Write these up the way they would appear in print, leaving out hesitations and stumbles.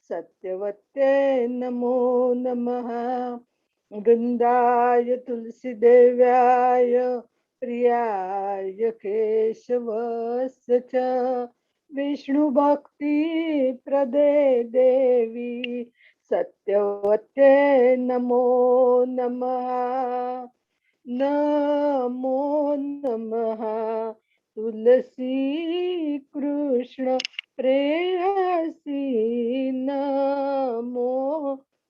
सत्यवत्यै नमो नमः। वृन्दाय तुलसीदेव्याय प्रियाय केशवस्य च विष्णुभक्ति प्रदे देवी सत्यवत्यै नमो नमः। नमो नमः तुलसी कृष्ण प्रेयसी नमो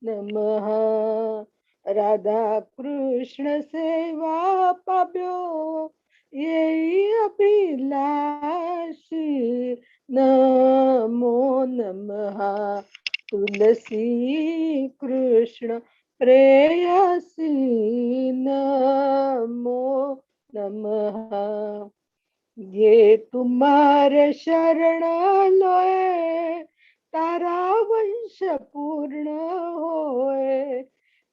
नमः। राधा कृष्ण सेवा पाब्यो ये अभिलाषी नमो नमः। तुलसी कृष्ण प्रेयसी नमो नमः। ये तुम्हारे शरण लोए तारा वंश पूर्ण होए।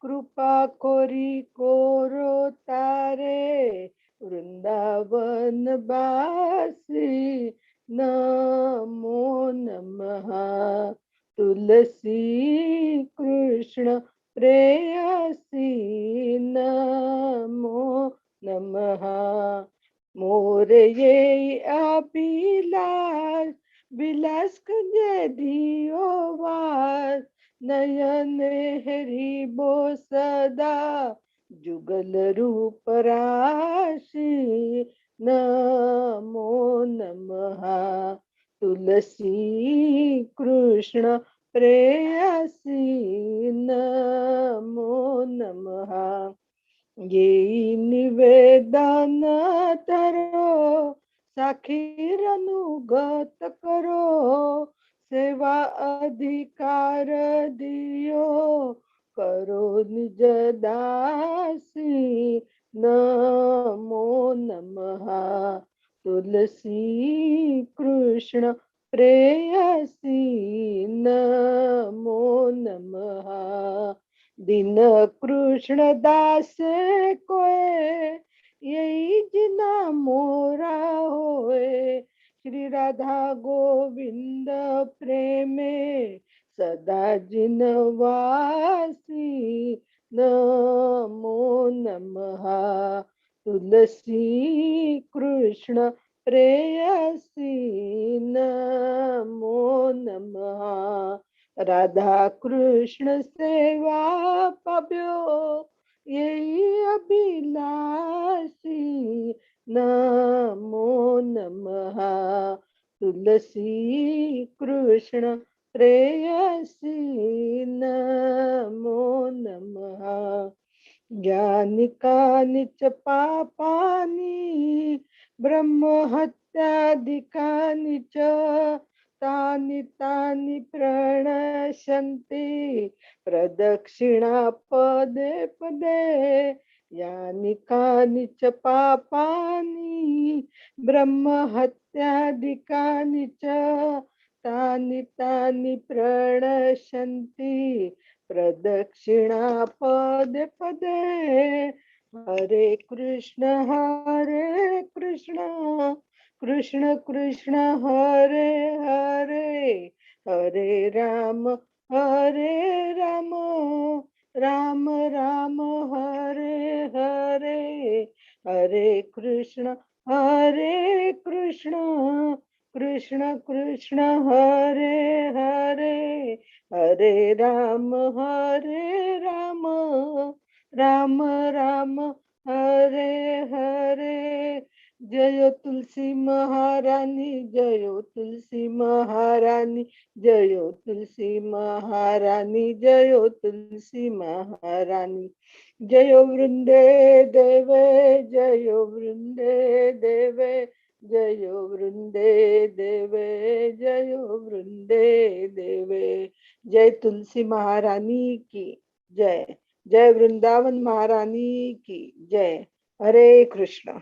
कृपा कोरी कोरो तारे वृंदावन बासी नमो नमः। तुलसी कृष्ण प्रेयसी नमो नमः। मोरे ये अभिलाष विलास कुंज दियो वास। नयन हरि बो सदा जुगल रूप राशि नमो नमः। तुलसी कृष्ण प्रेयसी नमो नमः। ये निवेदन धरो साखीर अनुगत करो। सेवा अधिकार दियो करो निज दासी नमो नमः। तुलसी कृष्ण प्रेयसी नमो नमः। दिन कृष्ण दास कोय यही जिना मोरा होए। श्री राधा गोविंद प्रेमे सदा जिनवासी नमो नमः। तुलसी कृष्ण प्रेयसी नमो नमः। राधा कृष्ण सेवा पाब्यो यही अभिलाषी नमो नमः। तुलसी कृष्ण प्रेयसी नमो नमः। ज्ञानि कानि च पापानि ब्रह्महत्यादिकानि च तानि तानि प्रणश्यन्ति प्रदक्षिणा पदे पदे। यानि कानि च पापानि ब्रह्महत्यादिकानि च तानि तानि प्रणश्यन्ति प्रदक्षिणा पदे पदे। हरे कृष्ण कृष्ण कृष्ण हरे हरे। हरे राम राम राम हरे हरे। हरे कृष्ण कृष्ण कृष्ण हरे हरे। हरे राम राम राम हरे हरे। जय तुलसी महारानी जय तुलसी महारानी जय तुलसी महारानी जय तुलसी महारानी। जय वृंदे देवे जय वृंदे देवे जय वृंदे देवे जय वृंदे देवे। जय तुलसी महारानी की जय। जय वृंदावन महारानी की जय। हरे कृष्ण।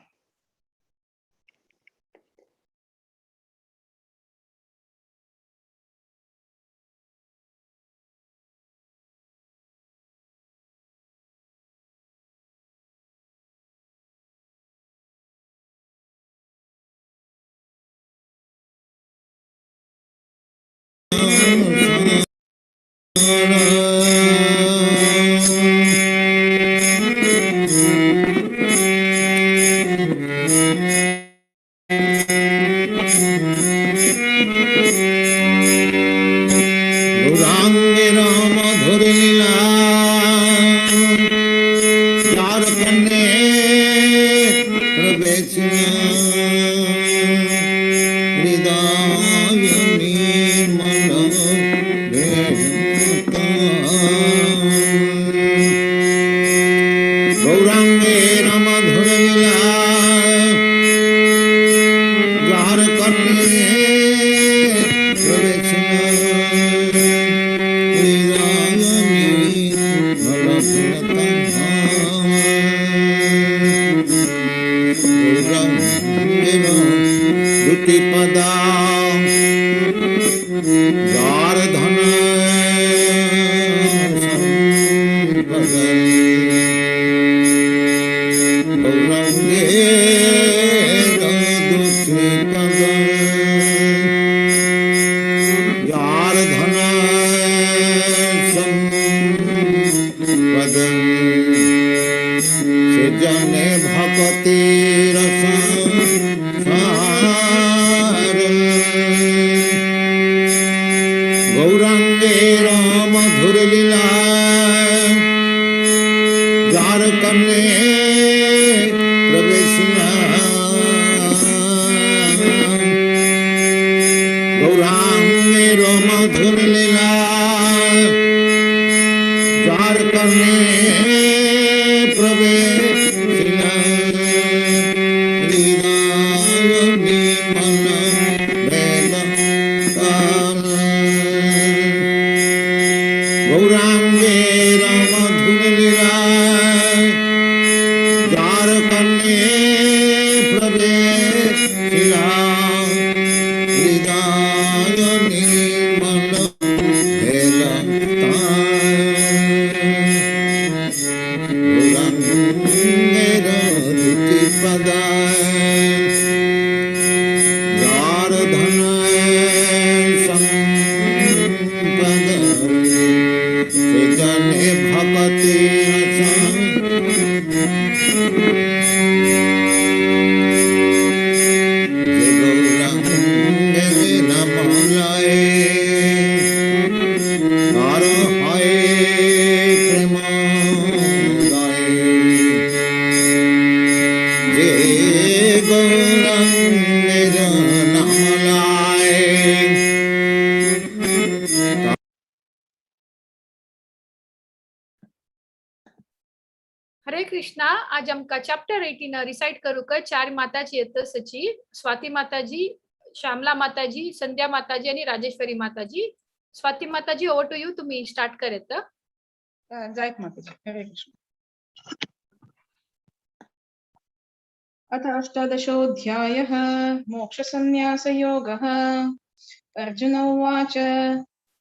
গৌরাঙ্গের মধুর লীলা যার কর্ণে প্রবেশ হৃদয় নির্মল। গৌরাঙ্গের মধুর লীলা যার কর্ণে প্রবেশ হৃদয় নির্মল। গৌরাঙ্গের দুটি পদা যার ধন সম্পদ, গৌরাঙ্গের দুটি পদ যার ধন সম্পদ, সে জনে ভকতি রস সার। গৌরাঙ্গের মধুর লীলা যার কর্ণে প্রবেশ, গৌরাঙ্গের মধুর লীলা যার কর্ণে প্রবেশ হৃদয় নির্মল বেদ। গৌরাঙ্গের মধুর লীলা যার কর্ণে প্রবেশ হৃদয় নির্মল হেল। গৌরাঙ্গের দুটি পদা যার ধন সম্পদ, সে জনে ভকতি। যে গৌরাঙ্গের নাম লয়ে তার হয় প্রেম যে গৌরাঙ্গের নাম লয়। हरे कृष्णा. आज आमकां चॅप्टर 18 रिसाइट करूक चार माताजी येत सची, स्वाती माताजी, श्यामला माताजी, संध्या माताजी आणि राजेश्वरी माताजी. स्वाती माताजी, ओव्हर टू you. तुम्ही स्टार्ट करेत. जायत माताजी. हरे कृष्ण. अथ अष्टादशोऽध्यायः मोक्षसंन्यासयोगः. अर्जुन उवाच,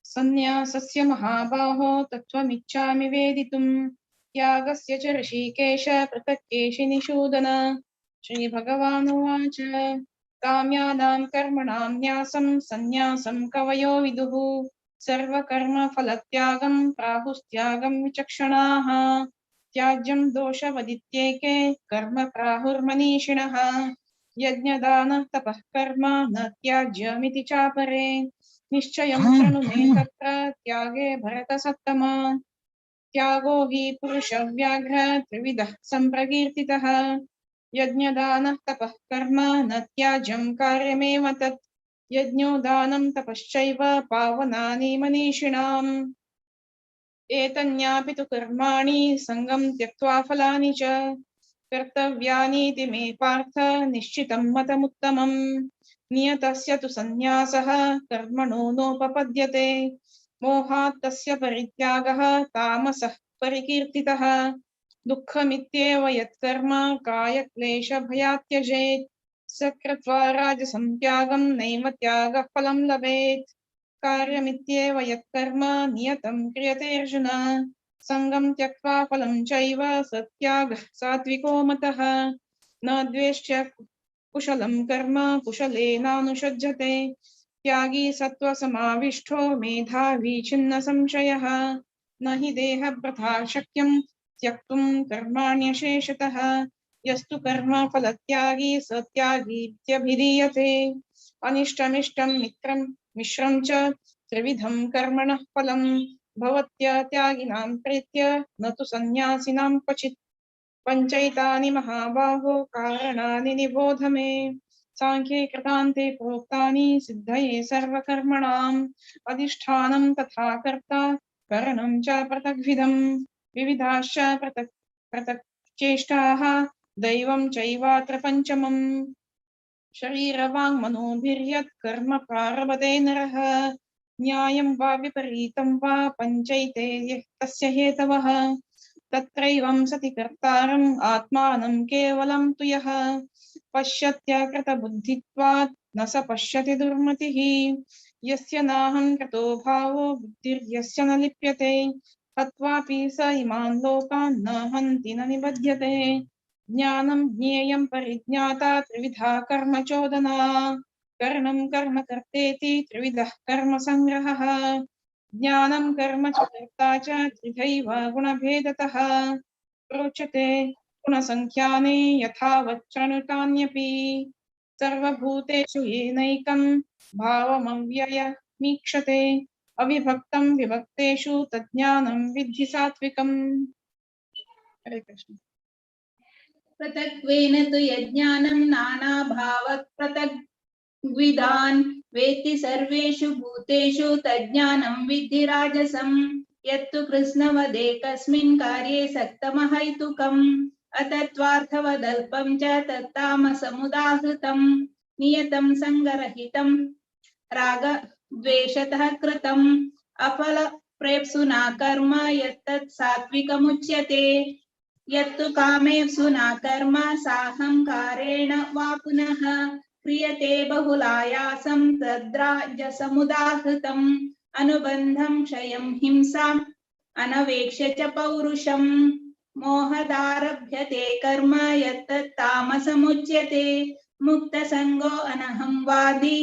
सन्न्यासस्य महाबाहो तत्त्वमिच्छामि वेदितुम्, त्यागस्य च ऋषिकेश पृथक् केशिनिषूदन. श्रीभगवानुवाच, काम्यानां कर्मणां न्यासं सन्न्यासं कवयो विदुः, सर्वकर्मफलत्यागं प्राहुस्त्यागं विचक्षणाः. त्याज्यं दोषवदित्येके कर्म प्राहुर्मनीषिणः, यज्ञदान तपः कर्म न त्याज्यमिति चापरे. निश्चयं शृणु मे तत्र त्यागे भरतसत्तम, त्यागो हि पुरुषव्याघ्र त्रिविधः सम्प्रकीर्तितः. यज्ञदान तपः कर्म न त्याज्यं कार्यमेव तत्, यज्ञो दानं तपश्चैव पावनानि मनीषिणाम्. एतन्यापि तु कर्माणि सङ्गं त्यक्त्वा फलानि च कर्तव्यानीति मे पार्थ निश्चितं मतमुत्तमम्. नियतस्य तु सन्न्यासः कर्मणो नोपपद्यते, मोहात् तस्य परित्यागः तामसः परिकीर्तितः. दुःखमित्येव यत्कर्म कायक्लेशभयात् त्यजेत्, स कृत्वा राजसं त्यागं नैव त्यागः फलं लभेत्. कार्यमित्येव यत्कर्म नियतं क्रियते अर्जुन, सङ्गं त्यक्त्वा फलं चैव सत्यागः सात्विको मतः. न द्वेष्ट्य कुशलं कर्म कुशलेनानुषज्जते, त्यागी सत्त्वसमाविष्टो मेधावी छिन्न संशयः. न हि देहभृता शक्यं त्यक्तुं कर्माण्यशेषतः, यस्तु कर्म फलत्यागी स त्यागीत्यभिधीयते. अनिष्टमिष्टं मित्रं मिश्रं च त्रिविधं कर्मणः फलं भवत्य त्यागिनां प्रेत्य न तु सन्न्यासिनां क्वचित्। पञ्चैतानि महाबाहो कारणानि निबोध मे। सांख्ये कृतान्ते प्रोक्तानि सिद्धये सर्वकर्मणाम्। अधिष्ठानं तथा कर्ता करणं च पृथग्विधं विविधाश्च पृथक् पृथक् चेष्टाः दैवं चैवात्र पञ्चमम्। शरीरवाङ्मनोभिर्यत् कर्म प्रारभते नरः न्यायं वा विपरीतं वा पञ्चैते तस्य हेतवः। तत्रैवं सति कर्तारम् आत्मानं केवलं तु यः पश्यत्यकृतबुद्धित्वात् न स पश्यति दुर्मतिः। यस्य नाहं कृतो भावो बुद्धिर्यस्य न लिप्यते हत्वापि स इमान् लोकान् न हन्ति न निबध्यते। ज्ञानं ज्ञेयं परिज्ञाता त्रिविधा कर्म चोदना। करणं कर्म कर्तेति त्रिविधः कर्म संग्रहः। ज्ञानं कर्म च कर्ता च त्रिधैव गुणभेदतः। प्रोच्यते गुणसङ्ख्याने यथावच्छृणुतान्यपि। सर्वभूतेषु येनैकं भावमव्ययमीक्षते। अविभक्तं विभक्तेषु तज्ज्ञानं विद्धि सात्विकम्। हरे कृष्ण। पृथक्त्वेन तु यज्ञानं नानाभावत् पृथग्विधान् वेत्ति सर्वेषु भूतेषु तज्ज्ञानं विद्धि राजसं। यत्तु कृत्स्नवदेकस्मिन् कार्ये सक्तमहैतुकम् अतत्त्वार्थवदल्पं च तत्तामसमुदाहृतं। नियतं सङ्गरहितं रागद्वेषतः कृतम् अफलप्रेप्सुना कर्म यत्तत् सात्विकमुच्यते। यत्तु कामेप्सुना कर्म साहंकारेण वा पुनः क्रियते बहुलायासं तद्राजसमुदाहृतम्। अनुबन्धं क्षयं हिंसाम् अनवेक्ष्य च पौरुषम्। मोहदारभ्यते कर्म यत्तत् तामसमुच्यते। मुक्तसङ्गो अनहं वादी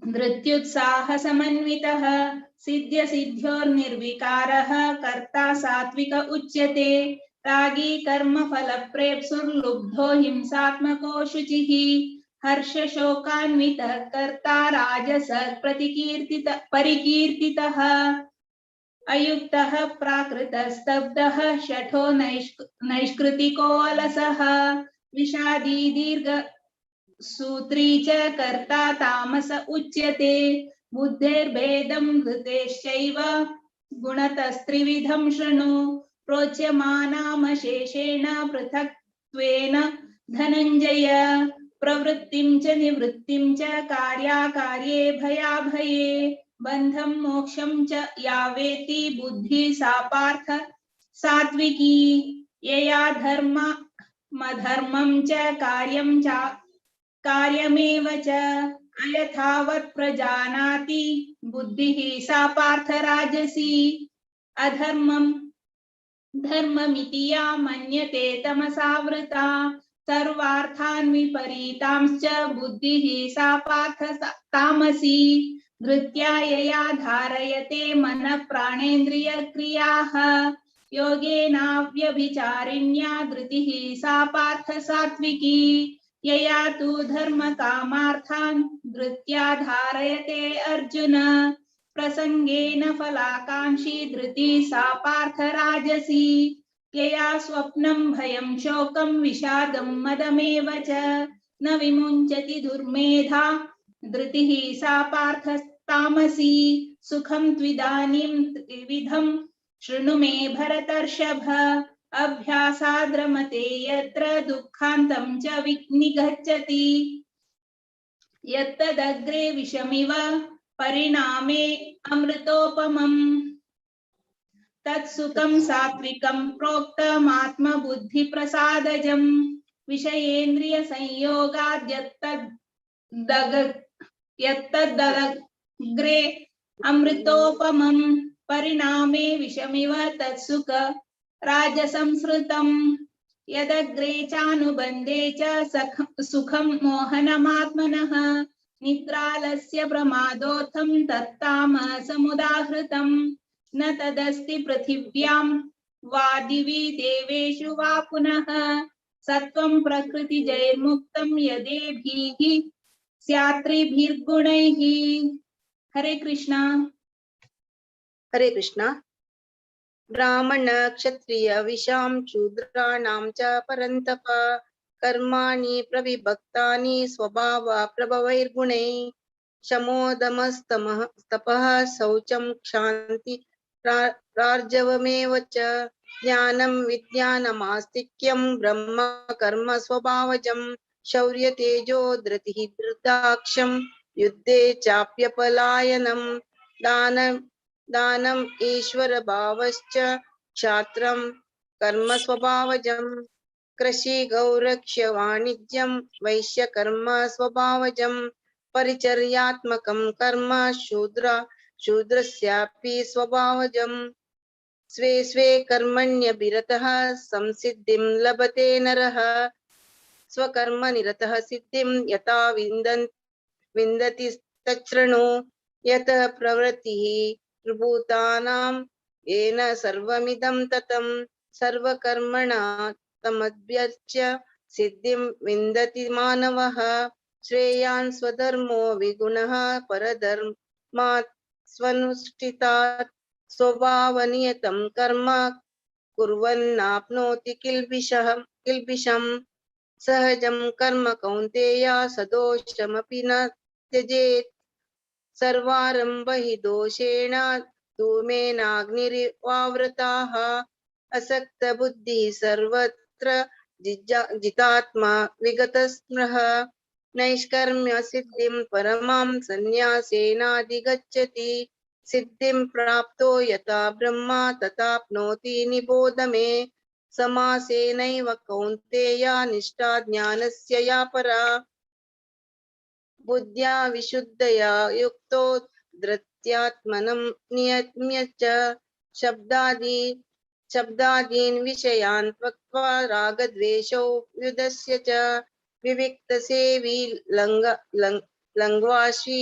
धृत्युत्साहसमन्वितः। सिद्ध्यसिद्ध्योर्निर्विकारः कर्ता सात्विक उच्यते। रागी कर्मफलप्रेप्सुर्लुब्धो हिंसात्मको शुचिः। हर्षशोकान्वितः कर्ता राजस परिकीर्तितः। अयुक्तः प्राकृतस्तब्धः शठो नैष्कृतिकोऽलसः। विषादी दीर्घसूत्री च कर्ता तामस उच्यते। बुद्धेर्भेदं धृतेश्चैव गुणतस्त्रिविधं शृणु। प्रोच्यमानामशेषेण पृथक्त्वेन धनञ्जय। प्रवृत्तिं च निवृत्तिं च कार्याकार्ये भयाभये। बन्धं मोक्षं च या वेति बुद्धिः सा पार्थ सात्विकी। यया धर्ममधर्मं च कार्यं च कार्यमेव च अयथावत् प्रजानाति बुद्धिः सा पार्थ राजसी। अधर्मं धर्ममिति या मन्यते तमसावृता। सर्वार्थान् विपरीतांश्च बुद्धिः सा पार्थ तामसी। धृत्या यया धारयते मनः प्राणेन्द्रियक्रियाः। योगेनाव्यभिचारिण्या धृतिः सा पार्थ सात्विकी। यया तु धर्मकामार्थान् धृत्या धारयते अर्जुन। प्रसंगेन फलाकांक्षी धृतिः सा पार्थ राजसी। यया स्वप्नं भयं शोकं विषादं मदमेव च न विमुञ्चति दुर्मेधा धृतिः सा पार्थ तामसी। सुखं त्विदानीं त्रिविधं शृणु मे भरतर्षभ। अभ्यासाद्रमते यत्र दुःखान्तं च निगच्छति। यत्तदग्रे विषमिव परिणामे अमृतोपमम्। तत्सुखं सात्विकं प्रोक्तमात्मबुद्धिप्रसादजं। विषयेन्द्रियसंयोगाद्यत्तदग्रे अमृतोपमं परिणामे विषमिव तत्सुख राजसंसृतं। यदग्रे चानुबन्धे च सुखं मोहनमात्मनः। निद्रालस्य प्रमादोत्थं तत्तामसमुदाहृतं। न तदस्ति पृथिव्यां वा दिवि देवेषु वा पुनः। सत्त्वं प्रकृतिजैर्मुक्तं यदेभिः स्यात्रिभिर्गुणैः। हरे कृष्णा. हरे कृष्णा. ब्राह्मण क्षत्रिय विषां शूद्राणां च परन्तप कर्माणि प्रविभक्तानि स्वभाव प्रभवैर्गुणैः शमोदमस्तमः तपः शौचं क्षान्ति प्रार्जवमेव च ज्ञानं विज्ञानमास्तिक्यं ब्रह्म कर्म स्वभावजं शौर्य तेजो धृतिः धृताक्षं युद्धे चाप्यपलायनं दानं दानम् ईश्वर भावश्च क्षात्रं कर्म स्वभावजं कृषि गौरक्ष वाणिज्यं वैश्य कर्म स्वभावजं परिचर्यात्मकं कर्म शूद्रस्यापि स्वभावजं स्वे स्वे कर्मण्यभिरतः संसिद्धिं लभते नरः स्वकर्मनिरतः सिद्धिं यथा विन्दति तच्छृणु यतः प्रवृत्तिः त्रिभूतानां येन सर्वमिदं ततं सर्वकर्मणा तमभ्यर्च्य सिद्धिं विन्दति मानवः श्रेयान् स्वधर्मो विगुणः परधर्मात् स्वनुष्ठितात् स्वभावनियतं कर्म कुर्वन्नाप्नोति किल्बिषं सहजं कर्म कौन्तेय सदोषमपि न त्यजेत् सर्वारंभ हि दोषेण धूमेनाग्निरिवावृताः असक्त बुद्धिः सर्वत्र जितात्मा विगतस्पृह नैष्कर्म्य सिद्धिं परमां संन्यासेनाधिगच्छति सिद्धिं प्राप्तो यथा ब्रह्मा तथाप्नोति निबोध मे समासेनैव कौन्तेय निष्ठा ज्ञानस्य या परा बुद्ध्या विशुद्धया युक्तो धृत्यात्मनं नियम्य च शब्दादीन् विषयान् त्यक्त्वा रागद्वेषौ व्युदस्य च विविक्तसेवी लङ्ग्वाशी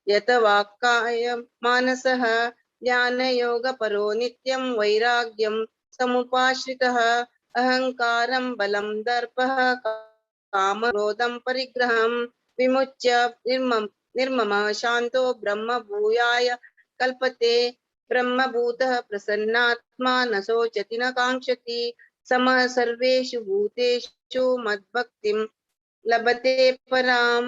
यत वाक्काय मानसः ज्ञानयोगपरो नित्यं वैराग्यं समुपाश्रितः अहंकारं बलं दर्पः कामक्रोधं परिग्रहं विमुच्य निर्ममः शान्तो ब्रह्म भूयाय कल्पते ब्रह्मभूतः प्रसन्नात्मा न शोचति न काङ्क्षति समः सर्वेषु भूतेषु मद्भक्तिं लभते परां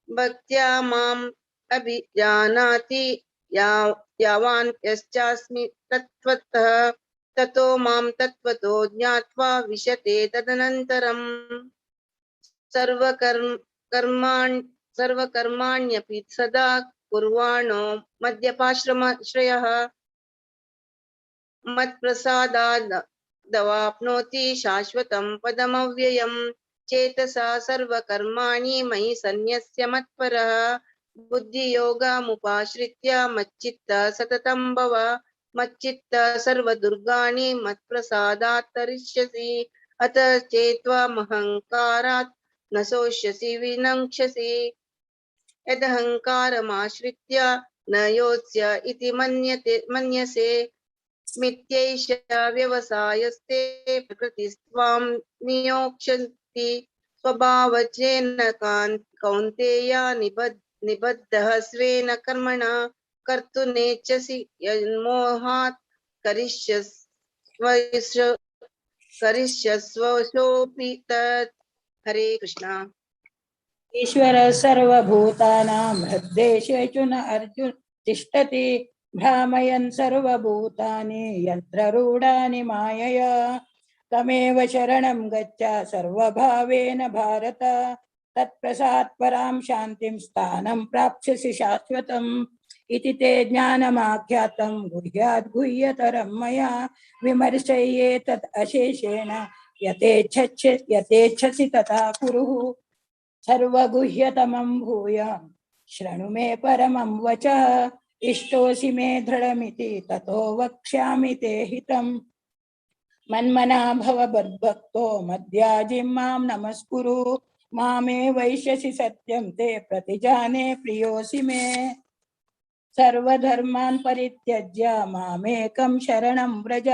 भक्त्या माम् अभिजानाति यावान् यश्चास्मि तत्त्वतः ततो मां तत्त्वतो ज्ञात्वा विशते तदनन्तरम् सर्वकर्माण्यपि सदा कुर्वाणो मद्यपाश्रमाश्रयः मत्प्रसादादवाप्नोति शाश्वतं पदमव्ययम् चेतसा सर्वकर्माणि मयि सन्न्यस्य मत्परः बुद्धियोगमुपाश्रित्य मच्चित्त सततं भव मच्चित्त सर्वदुर्गाणि मत्प्रसादात् तरिष्यसि अत चेत्त्वमहङ्कारात् न शोष्यसि विनङ्क्ष्यसि यदहङ्कारमाश्रित्य न योत्स्य इति मन्यसे मिथ्यैष व्यवसायस्ते प्रकृतिस्त्वां नियोक्ष्यन्ति स्वभावचेन कौन्तेय निबद्धः स्वेन कर्मणा कर्तु नेच्छसि यन्मोहात् करिष्यस्वशोऽपि तत्। हरे कृष्णा। ईश्वर सर्वभूतानां हृद्देशेषु न अर्जुन तिष्ठति भ्रामयन् सर्वभूतानि यन्त्ररूढानि मायया तमेव शरणं गच्छ सर्वभावेन भारत तत्प्रसाद परां शान्तिं स्थानं प्राप्स्यसि शाश्वतम् इति ते ज्ञानमाख्यातं गुह्याद् गुह्यतरं मया विमर्शयेतत् अशेषेण यथेच्छसि तथा कुरु। सर्वगुह्यतमं भूय शृणु मे परमं वचः इष्टोऽसि मे दृढमिति ततो वक्ष्यामि ते हितम्। मन्मना भव मद्भक्तो मद्याजिं मां नमस्कुरु मामे वैश्यसि सत्यं ते प्रतिजाने प्रियोऽसि मे। सर्वधर्मान् परित्यज्य मामेकं शरणं व्रज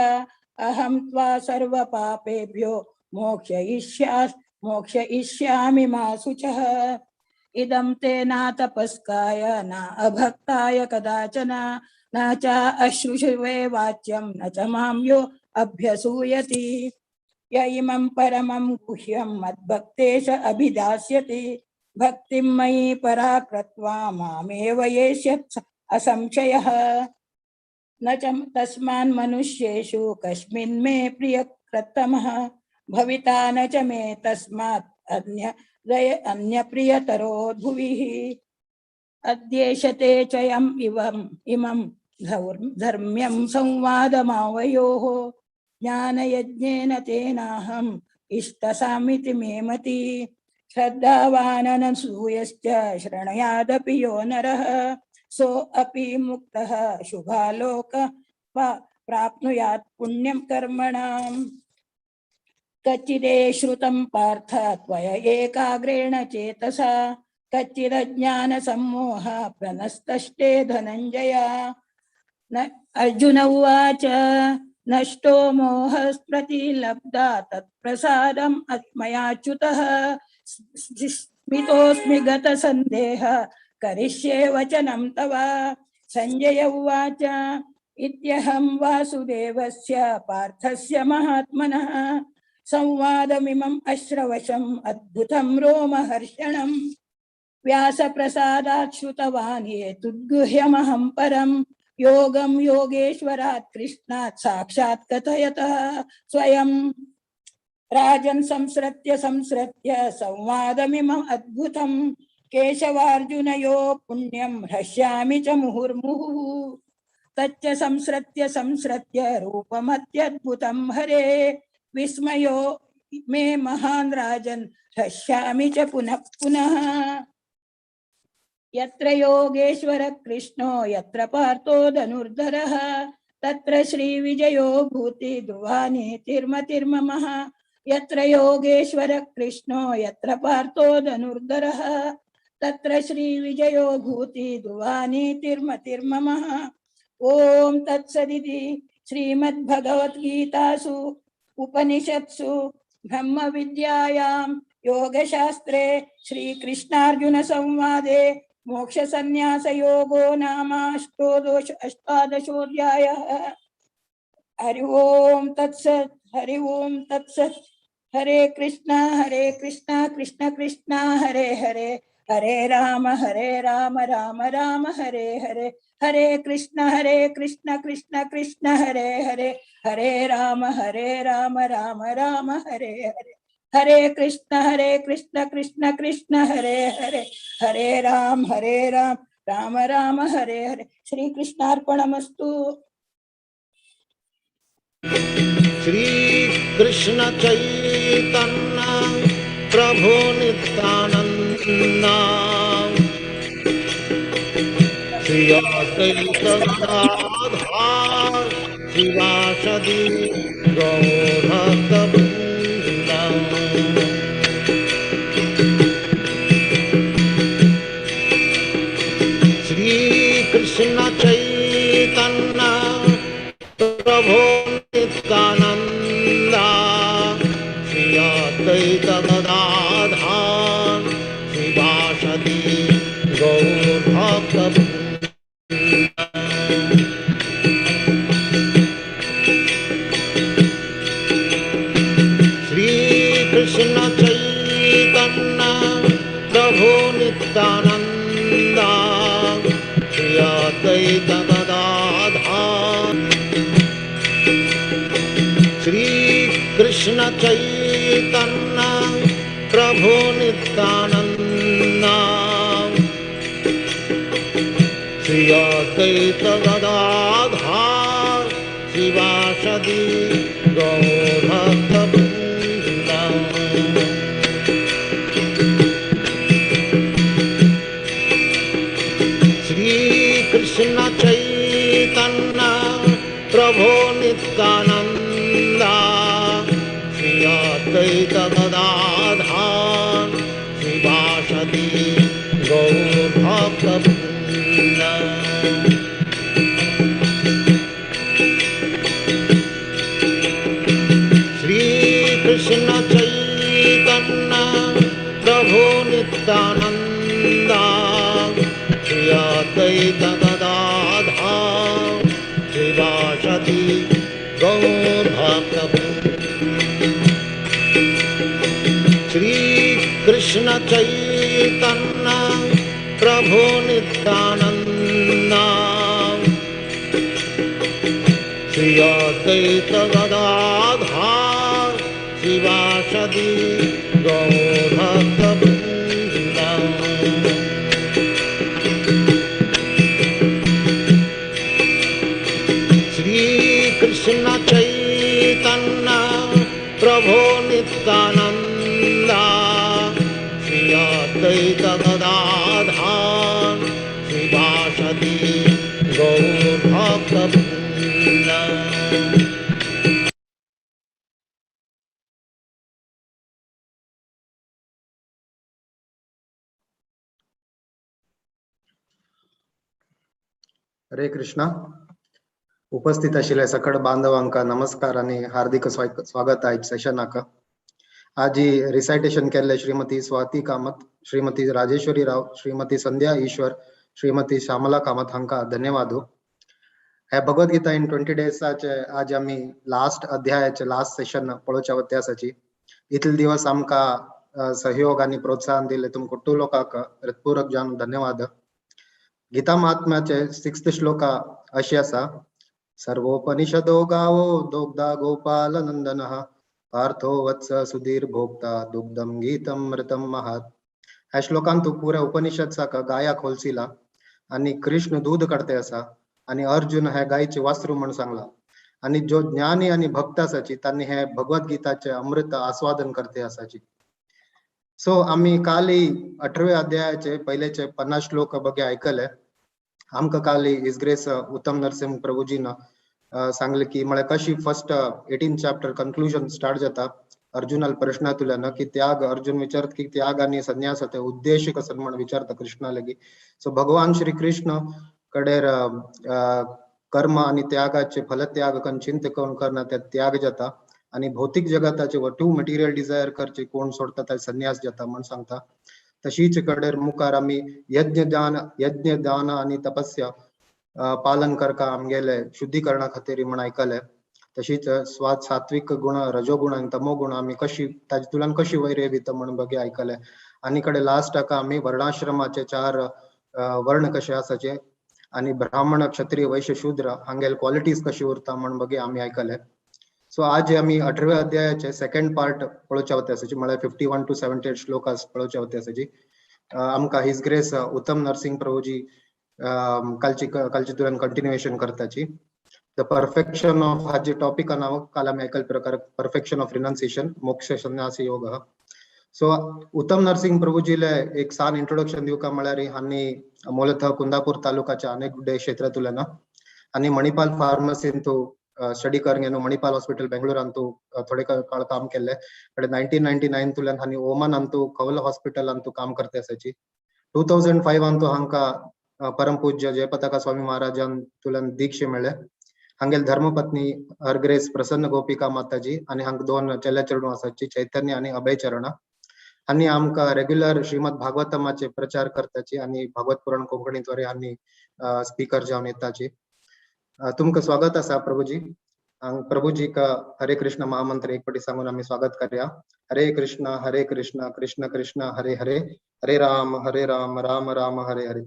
अहं त्वा सर्वपापेभ्यो मोक्षयिष्यामि मा शुचः। इदं ते नातपस्काय न अभक्ताय कदाचन न च अश्रुषुवे वाच्यं न च मां यो अभ्यसूयति। य इमं परमं गुह्यं मद्भक्तेश अभिदास्यति भक्तिं मयि परा कृत्वा मामेव येष्यत् असंशयः। न च तस्मान् मनुष्येषु कस्मिन् मे प्रियकृत्तमः भविता न च मे तस्मात् अन्यप्रियतरो भुविः। अद्येषते च यम् इमं धर्म्यं संवादमावयोः ज्ञानयज्ञेन तेनाहम् इष्टसामिति मे मतिः। श्रद्धावाननसूयश्च शृणुयादपि यो नरः सो अपि मुक्तः शुभालोक प्राप्नुयात् पुण्यं कर्मणाम्। कच्चिदे श्रुतं पार्थ त्वया एकाग्रेण चेतसा कच्चिदज्ञानसम्मोह प्रनस्तष्टे धनञ्जय। न अर्जुन उवाच नष्टो मोहस्प्रतिलब्धा तत्प्रसादम् अस्मयाच्युतः स्मितोऽस्मि गतसन्देह करिष्ये वचनं तव। संजय उवाच इत्यहं वासुदेवस्य पार्थस्य महात्मनः संवादमिमम् अश्रवशम् अद्भुतं रोमहर्षणम्। व्यासप्रसादात् श्रुतवान् एतद्गुह्यमहं परं योगं योगेश्वरात् कृष्णात् साक्षात् कथयतः स्वयं। राजन् संसृत्य संसृत्य संवादमिमम् अद्भुतं केशवार्जुनयो पुण्यं हृष्यामि च मुहुर्मुहुः। तच्च संसृत्य संसृत्य रूपमत्यद्भुतं हरे विस्मयो मे महान् राजन् हृष्यामि च पुनः पुनः। यत्र योगेश्वर कृष्णो यत्र पार्थो धनुर्धरः तत्र श्रीविजयो भूति ध्रुवानीतिर्मतिर्ममः। यत्र योगेश्वर कृष्णो यत्र पार्थो धनुर्धरः तत्र श्रीविजयो भूति ध्रुवानीतिर्मतिर्ममः। ॐ तत्सदिति श्रीमद्भगवद्गीतासु उपनिषत्सु ब्रह्मविद्यायां योगशास्त्रे श्रीकृष्णार्जुन संवादे मोक्षसन्न्यासयोगो नाम अष्टादशोऽध्यायः। हरि ओम तत्सत्। हरि ओम तत्सत्। हरे कृष्णा कृष्ण कृष्ण हरे हरे हरे राम राम राम हरे हरे। हरे कृष्ण कृष्ण कृष्ण हरे हरे हरे राम राम राम हरे हरे। हरे कृष्ण कृष्ण कृष्ण हरे हरे हरे राम राम राम हरे हरे। श्री कृष्णार्पणमस्तु। श्री कृष्ण चैतन्य प्रभु नित्यानंद श्री अद्वैत गदाधर श्रीवासदि गौरभक्तवृंद। श्री कृष्ण चैतन्य प्रभु नित्यानंद श्री अद्वैत गदाधर श्रीवासदि गौरभक्तवृंद। श्री कृष्ण चैतन्य प्रभु नित्यानंद श्री अद्वैत गदाधर श्री कृष्ण चैतन्य प्रभु नित्यानंद श्री अद्वैत गदाधर श्रीवासदि गौरभक्तवृंद। श्री कृष्ण चैतन्य प्रभु नित्यानंद श्री अद्वैत गदाधर श्रीवासदि गौरभक्तवृंद। श्री कृष्ण चैतन्य प्रभु नित्यानंद चैतन्य प्रभु नित्यानंद श्री अद्वैत गदाधर शिवासदि गौरभक्तवृंद। श्री कृष्ण चैतन्य प्रभु नित्यानंद श्री अद्वैत गदाधर शिवासदि गौरभक्तवृंद। हरे कृष्णा। उपस्थित आशिल्ल्या सकळ बांधवांका नमस्कार आणि हार्दिक स्वागत आयज सेशनाक। आज रिसायटेशन केल्ले श्रीमती स्वाती कामत, श्रीमती राजेश्वरी राव, श्रीमती संध्या ईश्वर, श्रीमती श्यामला कामत हांका धन्यवाद। हे भगवद्गीता इन 20 डेजाचे आज आमी लास्ट अध्यायाचे लास्ट सेशन पळोवच्या वत्ते आसाची। इतले दिवस आमकां सहयोग आनी प्रोत्साहन दिले तुमकां टू लोकांक हृत्पूर्वक जावन धन्यवाद। गीता महात्म्याचे 6th श्लोका अशी आसा, सर्वोपनिषदो गावो दोग्धा गोपाल नंदनः पार्थो वत्स सुधीर भोक्ता दुग्धम गीतमृतम महात। ह्या श्लोकांत तूं पुऱ्या उपनिषद साका गाया खोलसिला आणि कृष्ण दूध काडते आसा आणि अर्जुन हे गायचे वासरू म्हण सांगला आणि जो ज्ञानी आणि भक्त आसाची तांणी हे भगवद्गीताचे अमृत आस्वादन करते आसाची। सो आमी काली 18व्या अध्यायाचे पहिलेचे 50 श्लोक बगे ऐकले। आमकां काली his grace उत्तम नरसिंह प्रभुजीन सांगले की म्हळ्यार कशी फर्स्ट 18 चॅप्टर कन्क्लुजन स्टार्ट जाता अर्जुनाल प्रश्नांतल्यान की त्याग, अर्जुन विचारत की त्याग आनी संन्यास ते उद्देश कसो म्हण विचारता कृष्णा लागी। सो भगवान श्री कृष्ण कडेर कर्म आनी त्यागाचे फलत्याग कन चिंत कोण करना ते त्याग जाता आनी भौतिक जगताचे वटू मटेरियल डिझायर करचे कोण सोडता ते संन्यास जाता म्हण सांगता। तशीच कडेर मुखार आमी यज्ञ दान आनी तपस्या पालन करका आमगेले शुद्धीकरणा खातीर म्हण आयकले। तशीच स्वाद सात्विक गुण रजोगुण आनी तमोगुण आमी कशी ताजे कशी वयर येता म्हण बगे आयकले। आनी कडे लास्टाक आमी वर्णाश्रमाचे 4 वर्ण कशे आसाचे आनी ब्राह्मण क्षत्रिय वैश्य शूद्र हांगेले क्वॉलिटीज कशी उरता म्हण बगे आमी आयकले। सो आज आमी 18व्या अध्यायाचे सेकंड पार्ट पळोवच्या वते आसाची, म्हळ्यार 51 to 78 श्लोकास पळोवच्या वते आसाची। आमकां his grace उत्तम नरसिंह प्रभुजी कालची तुल्यान कंटिन्युएशन करताची। The perfection of हाजे टॉपिक नाव काल आमी आयकल प्रकार परफेक्शन ऑफ रिनन्सिएशन मोक्ष संन्यास योग। सो उत्तम नरसिंह प्रभुजीले एक सान इंट्रोडक्शन दिवका म्हळ्यार हांणी मूलतः कुंदापूर तालुकाच्या अनेक क्षेत्रांतल्यान आनी मणिपाल फार्मसींतू स्टडी करून मणिपाल हॉस्पिटल बेंगळूरांतू थोडे काळ काम केल्ले। कडे 1999 तुल्यान हांणी ओमान अंतू कवल हॉस्पिटल अंतू काम करते आसाची। 2005 अंतू हांका परमपूज्य जयपताका स्वामी महाराजान तुल्यान दीक्षा मेळ्ळे। हांगेल धर्मपत्नी हरग्रेस प्रसन्न गोपिका माताजी आनी हांका 2 चेल्या चेडूं आसाची, चैतन्य आनी अभय चरण। आनी आमकां रेग्युलर श्रीमद भागवतमाचे प्रचार करताची आनी भागवत पुराण कोंकणीद्वारे हांणी स्पीकर जावन येताची। तुमकां स्वागत आसा प्रभुजी। प्रभुजी का हरे कृष्ण महामंत्र एक पटी सांगून आमी स्वागत करया। हरे कृष्ण कृष्ण कृष्ण हरे हरे, हरे राम राम राम हरे हरे।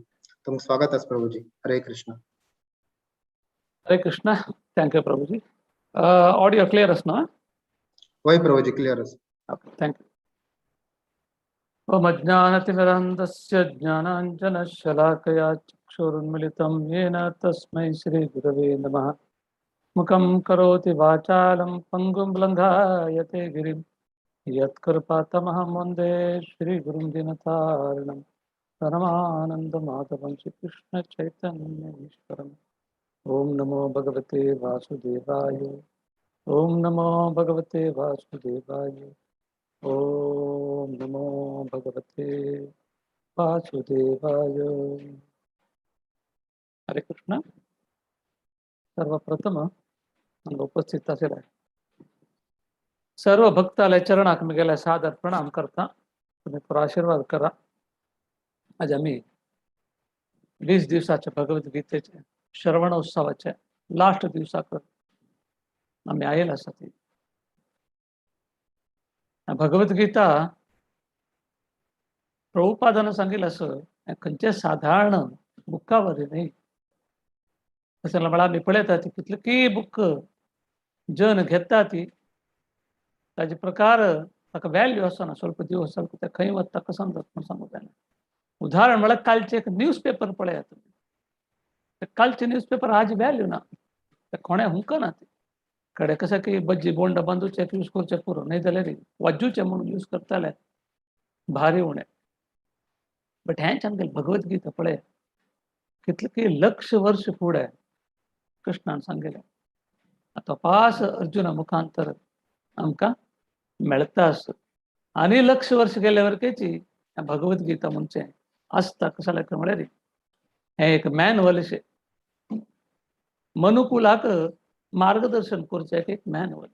तुमकां स्वागत आसा प्रभुजी। हरे कृष्ण। हरे Krishna. Thank you Prabhuji. Audio clear आसा ना? वय प्रभुजी क्लियर आसा। Okay, thank you. ओम अज्ञानतिमिरान्धस्य ज्ञानाञ्जनशलाकया चक्षुरुन्मिलितं येन तस्मै श्रीगुरवे नमः। मुखं करोति वाचालं पङ्गुं लङ्घायते गिरिं यत्कृपातमहं वन्दे श्रीगुरुं दीनतारणं परमानन्दमाधवं श्रीकृष्णचैतन्यईश्वरम्। ॐ नमो भगवते वासुदेवाय। ॐ नमो भगवते वासुदेवाय। ॐ नमो भगवते वासुदेवाय। हरे कृष्ण। सर्वप्रथम हांगा उपस्थित आशिल्ले सर्व भक्ताले चरणाक म्हगेले सादर प्रणाम करता। तुमी थोडो आशीर्वाद करा। आज आमी 20 दिवसाचे भगवद्गीतेचे श्रवण उत्सवाचे लास्ट दिवसाक आमी आयिल्ले आसा। ती भगवद्गीता प्रभुपादान सांगिल्लें आसा खंयचे साधारण बुका वरी न्ही. तशें म्हळ्यार आमी पळयता ती कितली बुक जन घेता ती ताजे प्रकार ताका व्हॅल्यू आसना. स्वल्प दिवस ते खंय वता ताका समजत म्हूण सांगू जायना. उदाहरण म्हळ्यार कालचे एक न्यूज पेपर पळयात तुमी, कालचे न्यूज पेपर आज व्हॅल्यू ना, ते कोणें हुंकना. ती कडे कशें की बज्जी बोंडा बांदूचे यूज करचे पुरो, न्हय जाल्यार वाजूचे म्हणून यूज करताले भारी उणें. बट हेंच आमगेलें भगवद्गीता पळय कितले की लक्ष वर्ष फुडें कृष्णान सांगिल्लें आतां पास अर्जुना मुखांतर आमकां मेळटा आस. आनी लक्ष वर्ष गेले वरकेची भगवद्गीता म्हणचें आसता. कशें म्हळ्यार हें एक मॅन्युअल अशें मनुकुलाक मार्गदर्शन करचें एक मॅन्युअल.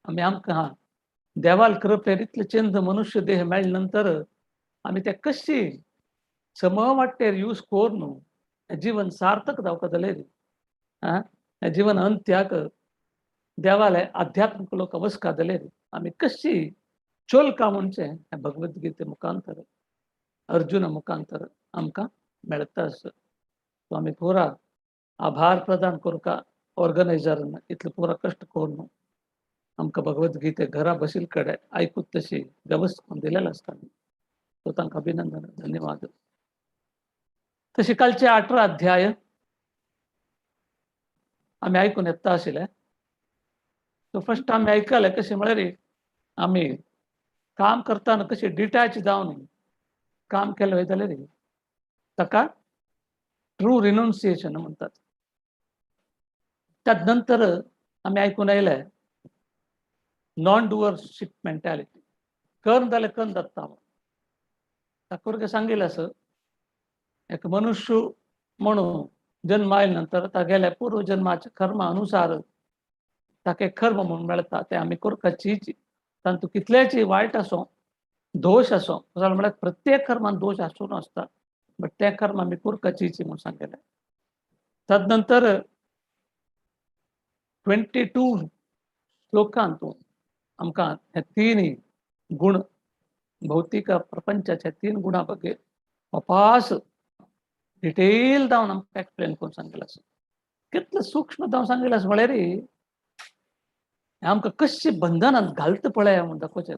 आमी आमकां देवाल कृपेर इतले चंद मनुष्य देह मेळ्ळे नंतर आमी ते कशी सम वाटेर यूज करून जीवन सार्थक जावपा जाल्यार जीवन अंत्याक देवाले आध्यात्मिक लोक अवस्का जाल्यार आमी कशी चोलका म्हणचें भगवद्गीते मुखांतर अर्जुन मुखांतर आमकां मेळटा आसा. सो आमी पुरा आभार प्रदान करुका ऑर्गनायझरान इतले पुरा कश्ट करून आमकां भगवद्गीते घरा बशील कडेन आयकूत तशी वेवस्था करून दिलेली आसता. सो तांकां अभिनंदन, धन्यवाद. तशी कालचे 18 अध्याय आमी आयकून येता आशिल्ले. सो फर्स्ट आमी आयकले कशें म्हळ्यार आमी काम करतना कशें डिटॅच जावन काम केलें वयता जाल्यार ताका ट्रू रिनाउन्सिएशन म्हणटात. त्यात नंतर आमी आयकून आयले नॉन डुअरशीप मेंटॅलिटी, कर्म जाल्यार कर्म जाता. ताका सांगिल्लें आसा एक मनुष्य म्हणून जन्म आयले नंतर तागेल्या पूर्वजन्माच्या कर्मा अनुसार ताका कर्म म्हणून मेळटा ते आमी करपाचीच. तातूंत कितलेच वायट आसूं दोश आसूं, म्हळ्यार प्रत्येक कर्मान दोश आसून आसता, बट ते कर्म आमी करपाचीच म्हणून सांगिल्लें. तदनंतर 22 श्लोकांत आमकां हे तीन गुण भौतिक प्रपंचाच्या 3 गुणा ಬಗ್ಗೆ अपास डिटेल जावन आमकां एक्सप्लेन करून सांगिल्लें आसा. कितलें सूक्ष्म जावन सांगिल्लें आसा म्हळ्यार आमकां कशें बंधनांत घालता पळय म्हूण दाखोवचें.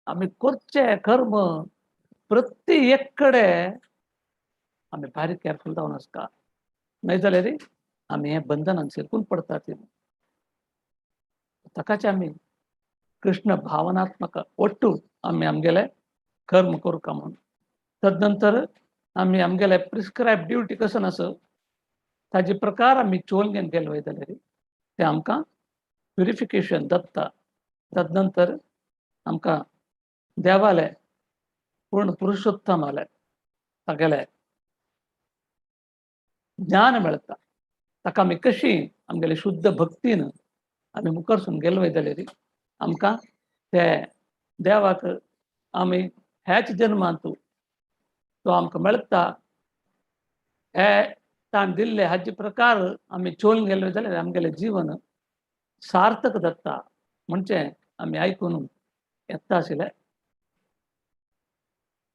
आमी करचें कर्म प्रत्येक कडेन आमी बारीक केअरफूल जावन आसता, न्हय जाल्यार आमी हें बंधनांत शिरकून पडटा. ताकाच आमी कृष्ण भावनात्मक ಒಟ್ಟು आमी आमगेले कर्म करुका म्हणून. तदनंतर आमी आमगेले प्रिस्क्रायब ड्युटी कसो आसा ताजे प्रकार आमी चोवन घेवन गेले वयता जाल्यार ते आमकां प्युरिफिकेशन दत्ता. तदनंतर आमकां देवाले पूर्ण पुरुषोत्तमाले तागेले ज्ञान मेळटा. ताका आमी कशी आमगेले शुद्ध भक्तीन आमी मुखारसून गेले वयता जाल्यार आमकां ते देवाक आमी ह्याच जन्मांत तो आमकां मेळटा. हे ताण दिल्ले हाजे प्रकार आमी चोवन गेले जाल्यार आमगेलें जीवन सार्थक जाता म्हणजे आमी आयकून येता आशिल्लें.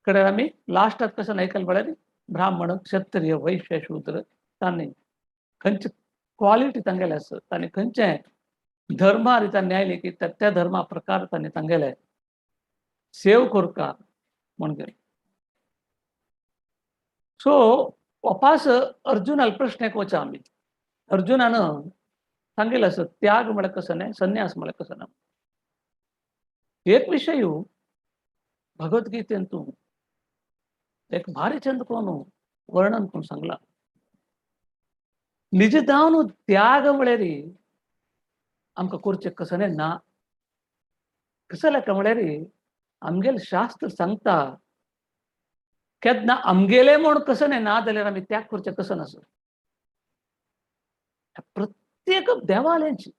कडेन आमी लास्टाक कशें आयकलें म्हळ्यार ब्राह्मण क्षत्रिय वैश्य शूद्र तांणी खंयची क्वॉलिटी तांगेले आसा, तांणी खंयचे धर्मार तांणी आयले की त्या धर्मा प्रकार तांणी तांगेले सेव करका म्हूण गेले. सो वापास अर्जुनाल प्रश्न एक वचा आमी अर्जुनान सांगिल्लें आसा त्याग म्हळ्यार कसो न्हय, संन्यास म्हळ्यार कसो ना. एक विशय भगवद्गीतेन तूं एक भारी चंद कोण वर्णन करून सांगला. निज जावन त्याग म्हळ्यार आमकां करचें कसो न्हय ना. कसो लेखा म्हळ्यार आमगेलें शास्त्र सांगता केन्ना आमगेलें म्हूण कसो न्हय ना जाल्यार आमी त्याग करचें कसो नासो. प्रत्येक देवालयांची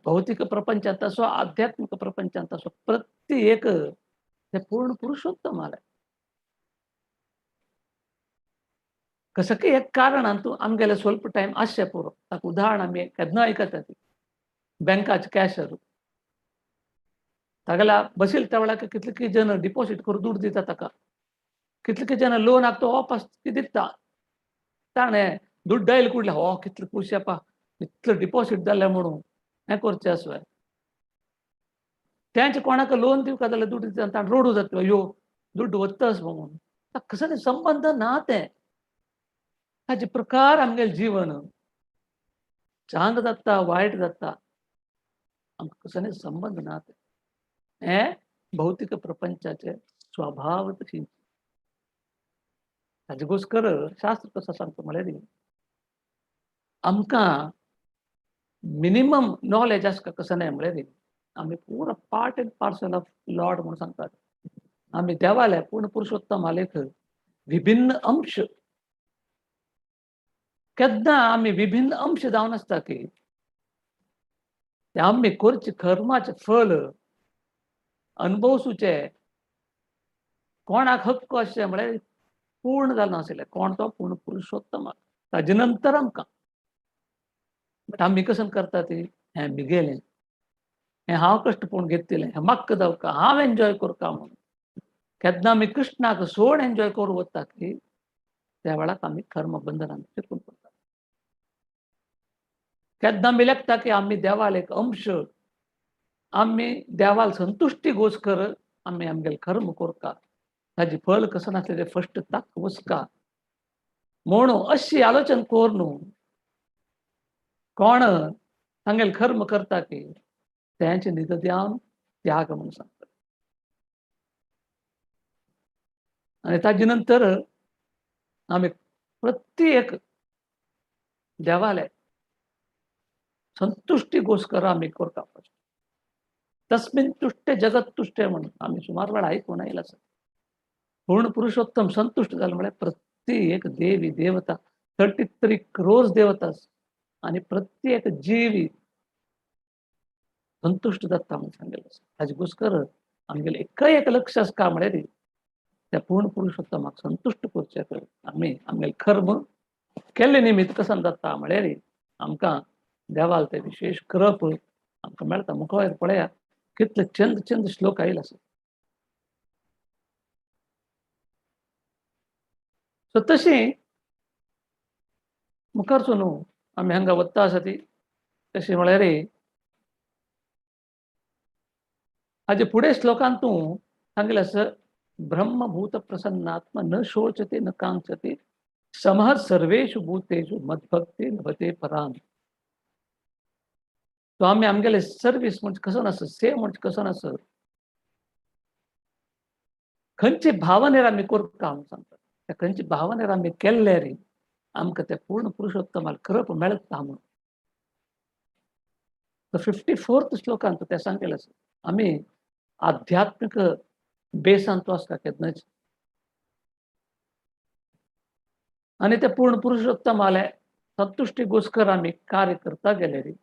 भौतिक प्रपंचांत असो आध्यात्मिक प्रपंचांत असो प्रत्येक ते पूर्ण पुरुषोत्तम आले. कसं की एक कारण तूं आमगेले स्वल्प टायम आसचें पुरो. ताका उदाहरण आमी केन्ना आयकता ती बँकाचे कॅशर तागेल्या बसील त्या वेळाक कितले जण डिपॉझिट करून दुड दिता ताका, कितले जण लोनाक तो वापस दिता. ताणें दुड्ड आयले कुडले, हो कितले खुश येपा इतलो डिपॉझिट जालें म्हणून हें करचें आसलें. तेंचे कोणाक लोन दिवका जाल्यार दुड्ड दिता, ताणें रोडू जाता, यो दुड्ड वत्तस म्हणून. कसले संबंद ना तें. ताजे प्रकार आमगेलें जीवन चांग जाता वायट जाता, आमकां कसले संबंद ना तें. हें भौतिक प्रपंचाचे स्वभाव तशी. ताजे गोस्कर शास्त्र कसं सांगता म्हळ्यार आमकां मिनिमम नॉलेज आसता कसं न्हय म्हळ्यार आमी पुरो part and parcel of lord म्हणून सांगतात. आमी देवाले पूर्ण पुरुषोत्तम आलेख विभिन्न अंश. केन्ना आमी विभिन्न अंश जावन आसता की ते आमी करचे कर्माचें फल अनुभवसूचे कोणाक हक्क अशें म्हळ्यार पूर्ण जालो नाशिल्लें. कोण तो पूर्ण पुरुषोत्तम. ताजे नंतर आमकां बट आमी कसं करता ती हें मिगेलें, हें हांव कश्ट पळोवन घेतिल्लें, हें म्हाका जावका, हांव एन्जॉय करता म्हणून. केन्ना आमी कृष्णाक सोड एन्जॉय करूं वता की त्या वेळाक आमी कर्म बंधनान चिकून पडटा. केन्ना आमी लेखता की आमी देवाल एक अंश, आमी देवाल संतुश्टी गोस्कर आमी आमगेले कर्म करता, ताजी फल कसं नासलें तें फस्ट ताक वसका म्हणून अशी आलोचन करून कोण तांगेले कर्म करता की तेंचे निदध्यान त्याग म्हणून सांगता. आनी ताजे नंतर आमी प्रत्येक देवाले संतुश्टी गोस्कर आमी करता. तस्मिन तुष्टे जगत तुष्टे म्हणून आमी सुमार वेळा आयकून आयला आसा. पूर्ण पुरुषोत्तम संतुष्ट जाले म्हळ्यार प्रत्येक देवी देवता 33 crores देवता आनी प्रत्येक जीवी संतुष्ट जाता म्हणून सांगलें आसा. ताजे गोस्कर आमगेलें एकय एक लक्ष आसता म्हळ्यार त्या पूर्ण पुरुषोत्तमाक संतुष्ट करचें आमी आमगेलें कर्म केल्ले निमित्त कसं जाता म्हळ्यार आमकां देवाल ते विशेष कृप आमकां मेळटा. मुखार पळया कितले चंद चंद श्लोक आयले आसा. सो तशी मुखारचो न्हू आमी हांगा वता आसा ती तशी म्हळ्यार हाजे फुडें श्लोकांत तूं सांगिल्लें आसा, ब्रह्मभूत प्रसन्नात्मा न शोचते न कांक्षते समः सर्वेषु भूतेषु मद्भक्ते लभते परां. तो आमी आमगेले सर्वीस म्हणजे कसं नासत, सेव म्हणजे कसं नासत, खंयचे भावनेर आमी करता आमी सांगतात, त्या खंयचे भावनेर आमी केल्ले रे आमकां ते पूर्ण पुरुषोत्तमाल कृप मेळटा म्हणून. 54th श्लोकांत ते सांगेलें आसा. आमी आध्यात्मीक बेसान तो आसता केन्नाच. आनी ते पूर्ण पुरुषोत्तमाले संतुश्टी गोस्कर आमी कार्य करता गेले रे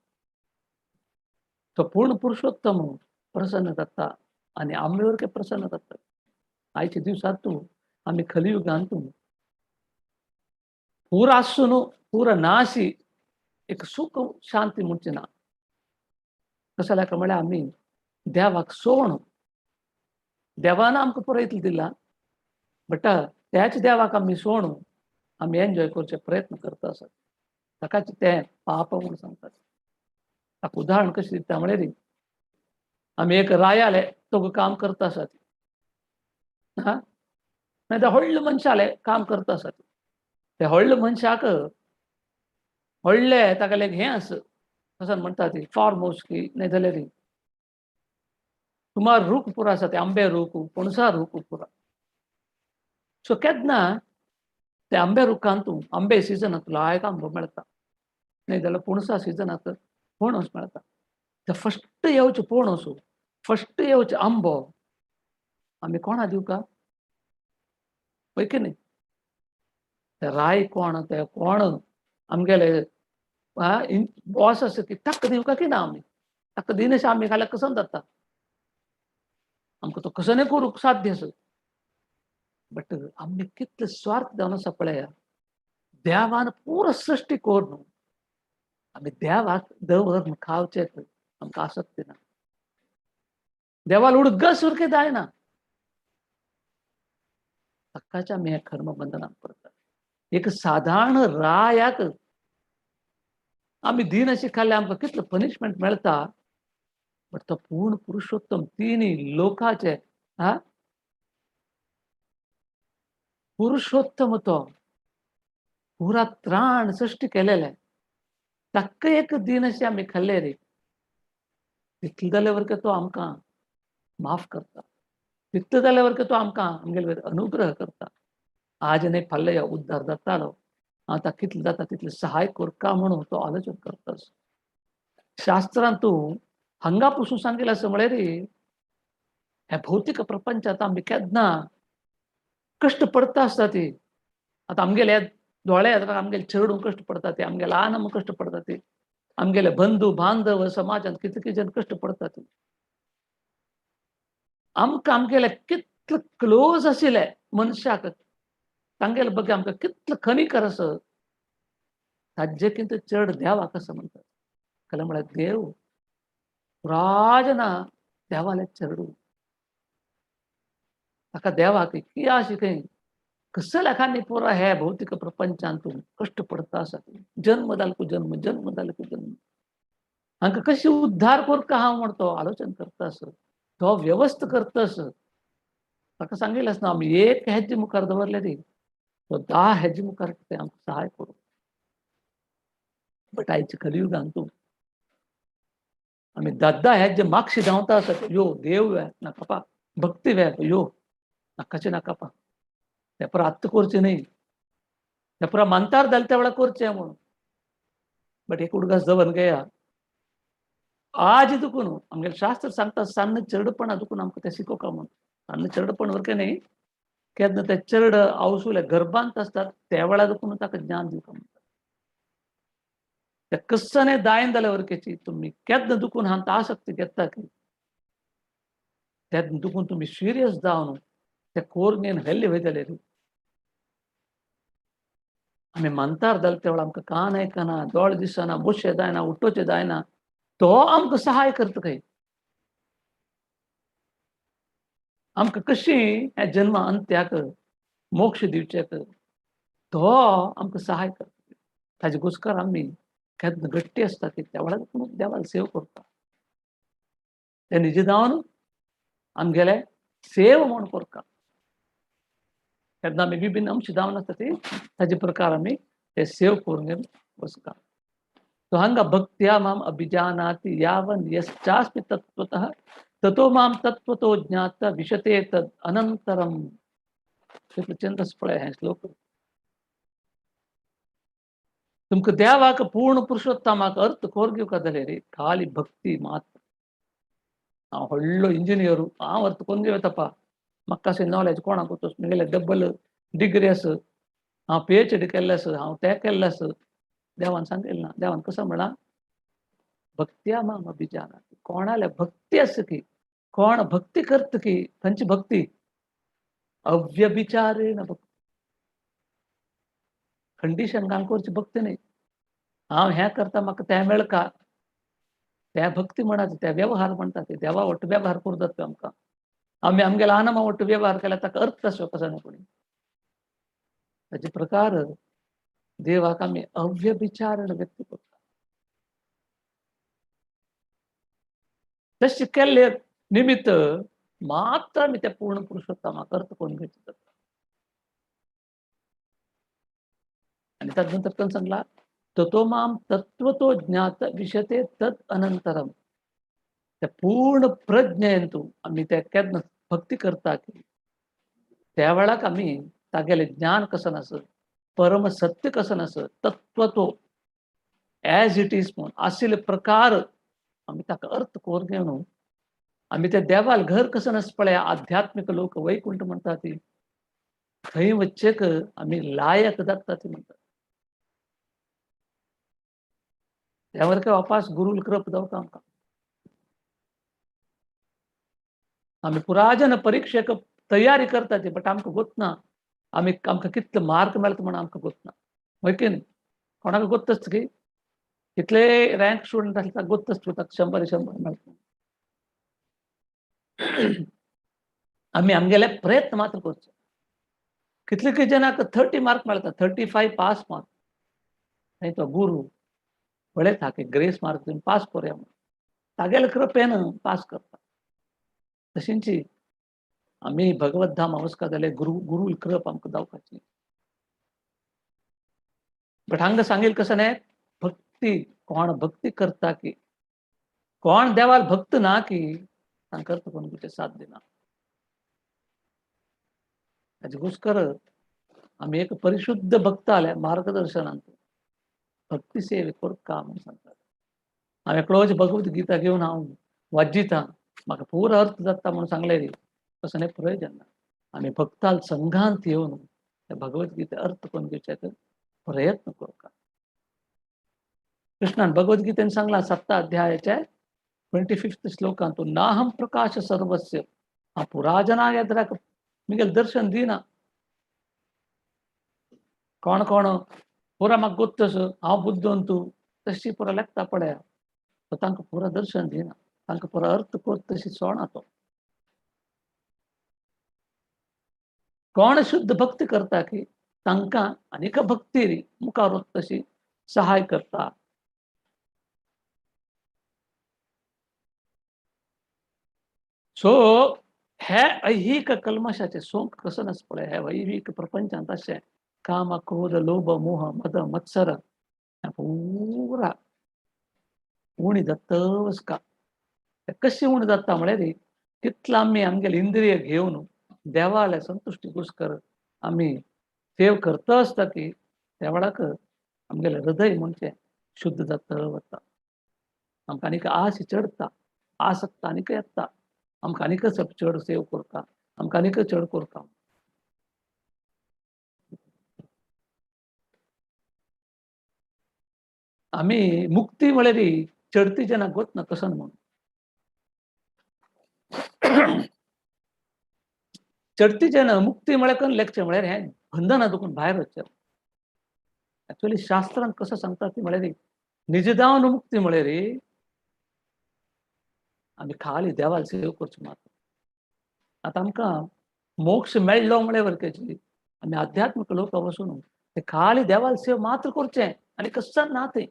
तो पूर्ण पुरुषोत्तम प्रसन्न जाता आनी आमचे प्रसन्न जाता. आयच्या दिवसांत तूं आमी कलियुगांत तूं पुरा आसून पुरा नाशी एक सुख शांती म्हणची ना. कसं जाल्यार म्हळ्यार आमी देवाक सोण देवान आमकां पुरो इतलें दिलां बट त्याच देवाक आमी सोण आमी एन्जॉय करचे प्रयत्न करता आसात. ताकाच तें पाप म्हणून सांगतात. ताका उदाहरण कशें दिता म्हळ्यार आमी एक रायाले तो काम करता आसात, हा नाल्यार व्हडले मनशाले काम करता आसात. ते व्हडले मनशाक व्हडले तागेलें हें आसा कसं म्हणटा ती फार्म हावस की नाही जाल्यार सुमार रूख पुरो आसा ते आंबे रूख पणसा रूख पुरो. सो केन्ना ते आंबे रुखांत आंबे सिजनांत लायक आंबो मेळटा, नाही जाल्यार पणसा सिजनांत पणस मेळटा. ते फस्ट येवचो पणस, फस्ट येवचो आंबो आमी कोणा दिवका पळय की न्ही. ते राय कोण ते कोण आमगेले बॉस आसा की ताका दिवका की ना आमी ताका दिनशे आमी खाल्यार कसो जाता आमकां तो कसो न्ही करूंक साध्य आसा. बट आमी कितले स्वार्थ जावन आसा पळया. देवान पुरो सृश्टी करून आमी देवाक दवर खावचे आमकां आसक्ती ना. देवाल उडगस सारकें जायना. ताकाच आमी हें कर्म बंधनाक पडटा. एक साधारण रायाक आमी दिन अशी खाल्ले आमकां कितलो पनिशमेंट मेळटा, बट तो पूर्ण पुरुषोत्तम तिनी लोकाचे हा पुरुषोत्तम तो पुरा त्राण सृष्टी केलेले, ताका एक दिन अशी आमी खाल्ले रे, तितले जाल्यार वरके तो आमकां माफ करता, तितले जाल्यार वरके तो आमकां आमगेले अनुग्रह करता. आज न्हय फाल्यां ह्या उद्धार जातालो, आतां कितले जाता तितले सहाय करका म्हणून तो आलोचन करता. शास्त्रांत तूं हांगा पसून सांगिल्लें आसा म्हळ्यार ह्या भौतीक प्रपंचांत आमी केन्ना कश्ट पडटा आसता ती. आतां आमगेले दोळे आमगेले चेडूं कश्ट पडटा ते, आमगेले आनम कश्ट पडटा ते, आमगेले बंधू बांधव समाजांत कितले कितें कश्ट पडटा ते. आमकां आमगेले कितले क्लोज आशिल्ले मनशाक तांगेले बगे आमकां कितले खनिकर आसा ताजे कितें चड देवाक आसा म्हणटात. खरें म्हळ्यार देव राजना देवाले चेडूं, ताका देवाक इतकी आश खंय कसल्या लेखांनी पुरा हे भौतीक प्रपंचांत कश्ट पडता आसा. जन्म जाल जन्म, जन्म जाल जन्म, हांकां कशी उद्धार करता हांव म्हण तो आलोचन करता आसा, तो व्यवस्थ करता आसा. ताका सांगिल्लें आसना आमी एक हेजी मुखार दवरले ती तो 10 हेजी मुखार ते आमकां सहाय करूं. बट आयच्या कलियुगान तूं आमी दादा हेजे मागशी धांवता आसा, यो देव वे नाकापा, भक्ती वे यो नाकाचे नाकापा, ते पुरा आत्त करचे न्ही, ते पुरा मानतार जाले त्या वेळार करचें म्हणून. बट एक उडगास दवर गया आज दुखून आमगेलें शास्त्र सांगता सान्न चेडपणा दुखून आमकां तें शिकोवका म्हणून. सान्न चेडपण वरकें न्ही, केन्ना ते चेड आवसुले गर्भांत आसतात त्या वेळार दुखून ताका ज्ञान दिवका म्हणटा. ते कस्सने दायन जाल्यार वरकेची तुमी केन्ना दुखून हांत आसक्ती घेता की तेन्ना दुखून तुमी सिरियस जावन ते कोर्नेन हेल्ले वयतले. आमी मानतार जाले त्या वेळार आमकां कान आयकना, दोळे दिसना, बोशे जायना, उठोवचें जायना, तो आमकां सहाय करता खंय. आमकां कशी ह्या जन्मा अंत्याक मोक्ष दिवचेक तो आमकां सहाय करता. ताजे गोस्कर आमी केन्ना गट्टी आसता ती त्या वेळार देवाक सेव करता, ते निज जावन आमगेले सेव म्हूण करता. तेन्ना आमी विभिन्न अंश जावन आसता ती ताजे प्रकार आमी ते सेव करून घेवन वचता. तो हांगा भक्त्या माम अभिजानाति यावन यश्चास्मि तत्त्वतः ततो माम तत्त्वतो ज्ञात विशते तद अनंतरम. चंद्रस पळय हें श्लोक. तुमकां देवाक पूर्ण पुरुषोत्तमाक अर्थ कोर घेवका जाल्यार रे खाली भक्ती मात्र. हांव व्हडलो इंजिनियर, हांव अर्थ कोन्न घेवं येता, म्हाका अशें नॉलेज कोणाक वचोस, म्हगेलें डबल डिग्री आसा, हांव PhD केल्लें आसा, हांव तें केल्लें आसा. देवान सांगिल्लें ना. देवान कसो म्हळां भक्त्या माम अभिजानाति. कोणाले भक्ती आसा की, कोण भक्ती करता की, खंयची भक्ती अव्यभिचारेण भक्ती, कंडिशन घालून करची भक्ती न्ही. हांव हें करता म्हाका तें मेळका, त्या भक्ती म्हणाचे, त्या व्यवहार म्हणटा ते देवा वट्ट व्यवहार करूं जाता आमकां. आमी आमगेल्या आनमा वट्ट व्यवहार केल्यार ताका अर्थ आसो कसो न्हू कोणी. ताचे प्रकार देवाक आमी अव्यभिचारण व्यक्ती करता. तशें केल्ले निमित्त मात्र आमी त्या पूर्ण पुरुषोत्तमाक अर्थ करून घेवचें जाता. आनी ताजे नंतर ताणें सांगला ततो माम तत्त्वतो ज्ञात विशते तद अनंतरम. त्या पूर्ण प्रज्ञेन तूं आमी ते केन्ना भक्ती करता की त्या वेळाक आमी तागेलें ज्ञान कसं आसत, परम सत्य कसं आसत, तत्त्वतो एज it is म्हूण आशिल्ले प्रकार आमी ताका अर्थ करून घेवन आमी त्या देवाल घर कसं आसा पळय आध्यात्मीक लोक वैकुंठ म्हणटा ती, थंय वच्चेक आमी लायक जाता ती म्हणटात. त्यावर काय वापास गुरुल कृप जावता आमकां. आमी पुराजन परिक्षेक तयारी करता ती, बट आमकां गोतना आमी आमकां कितले मार्क मेळटा म्हण आमकां गोतना, हय की न्ही? कोणाक गोत्त आसता की कितले रँक स्टुडंट आसता ताका गोत्त आसता ताका 100 100 मेळटा. आमी आमगेले प्रयत्न मात्र करचे. कितले कितले जाणांक 30 मार्क मेळटा, 35 पास मार्क. मागीर तो गुरू पळयता की ग्रेस मार्क दिवन पास करुया म्हणून, तागेले कृपेन पास करता. तशींची आमी भगवत धाम अवस्का जाल्यार गुरू कृप आमकां जावपाची. बट हांगा सांगेल कसं न्ही, भक्ती कोण भक्ती करता की कोण देवाल भक्त ना की तांकां कोण तुमचे साथ दिना. ताजे गोस्कर आमी एक परिशुद्ध भक्त आल्या मार्गदर्शनांत भक्ती सेवे करता म्हणून सांगतात. हांव एकलोच भगवत गीता घेवन हांव वाजिता, म्हाका पुरो अर्थ जाता म्हणून सांगले रे, तसें न्ही प्रयोजन ना. आमी भक्ताल संघांत येवन त्या भगवत गीते अर्थ करून घेवच्याक प्रयत्न करता. कृष्णान भगवद्गीतेन सांगला 7 अध्यायाच्या 25 श्लोकांत, नाहम प्रकाश सर्वस्य हांव पुरा जना येद्राक मिगेल दर्शन दिना. कोण कोण पुरा म्हाका गोत्तस हांव बुद्धवंतू तशी पुरा लेखता पळया, तो तांकां पुरा दर्शन दिना, तांकां पुरा अर्थ कोत तशी सोणा. तो कोण शुद्ध भक्ती करता की तांकां आनीक भक्ती मुखार तशी सहाय करता. सो हे ऐहिक कल्मशाचे सोंक कसं नस पळय, हे ऐहिक प्रपंचांत अशें काम क्रोध लोभ मोह मद मत्सर पुरा उणी जाता वसका. कशी उणी जाता म्हळ्यार तितलो आमी आमगेले इंद्रिय घेवन देवाले संतुश्टी गोस्कर आमी सेव करता आसता की त्या वेळाक आमगेलें हृदय म्हणजे शुद्ध जाता वता. आमकां आनीक आस चडता, आसक्त आनीक येता, आमकां आनीक चड सेव करता, आमकां आनीक चड करता. आमी मुक्ती म्हळ्यार चडती जेन्ना गोत ना कसन म्हणून चडती जेन्ना मुक्ती म्हळ्यार कन लेखचें म्हळ्यार हें बंधना दुखून भायर वचचें. एक्चुअली शास्त्रांत कसं सांगता ती म्हळ्यार निजदावन मुक्ती म्हळ्यार आमी खाली देवाल सेव करचो मात्र. आतां आमकां मोक्ष मेळ्ळो म्हळ्यार वरकेची आमी आध्यात्मीक लोक वचून ते खाली देवाल सेव मात्र करचें आनी कसं ना तें.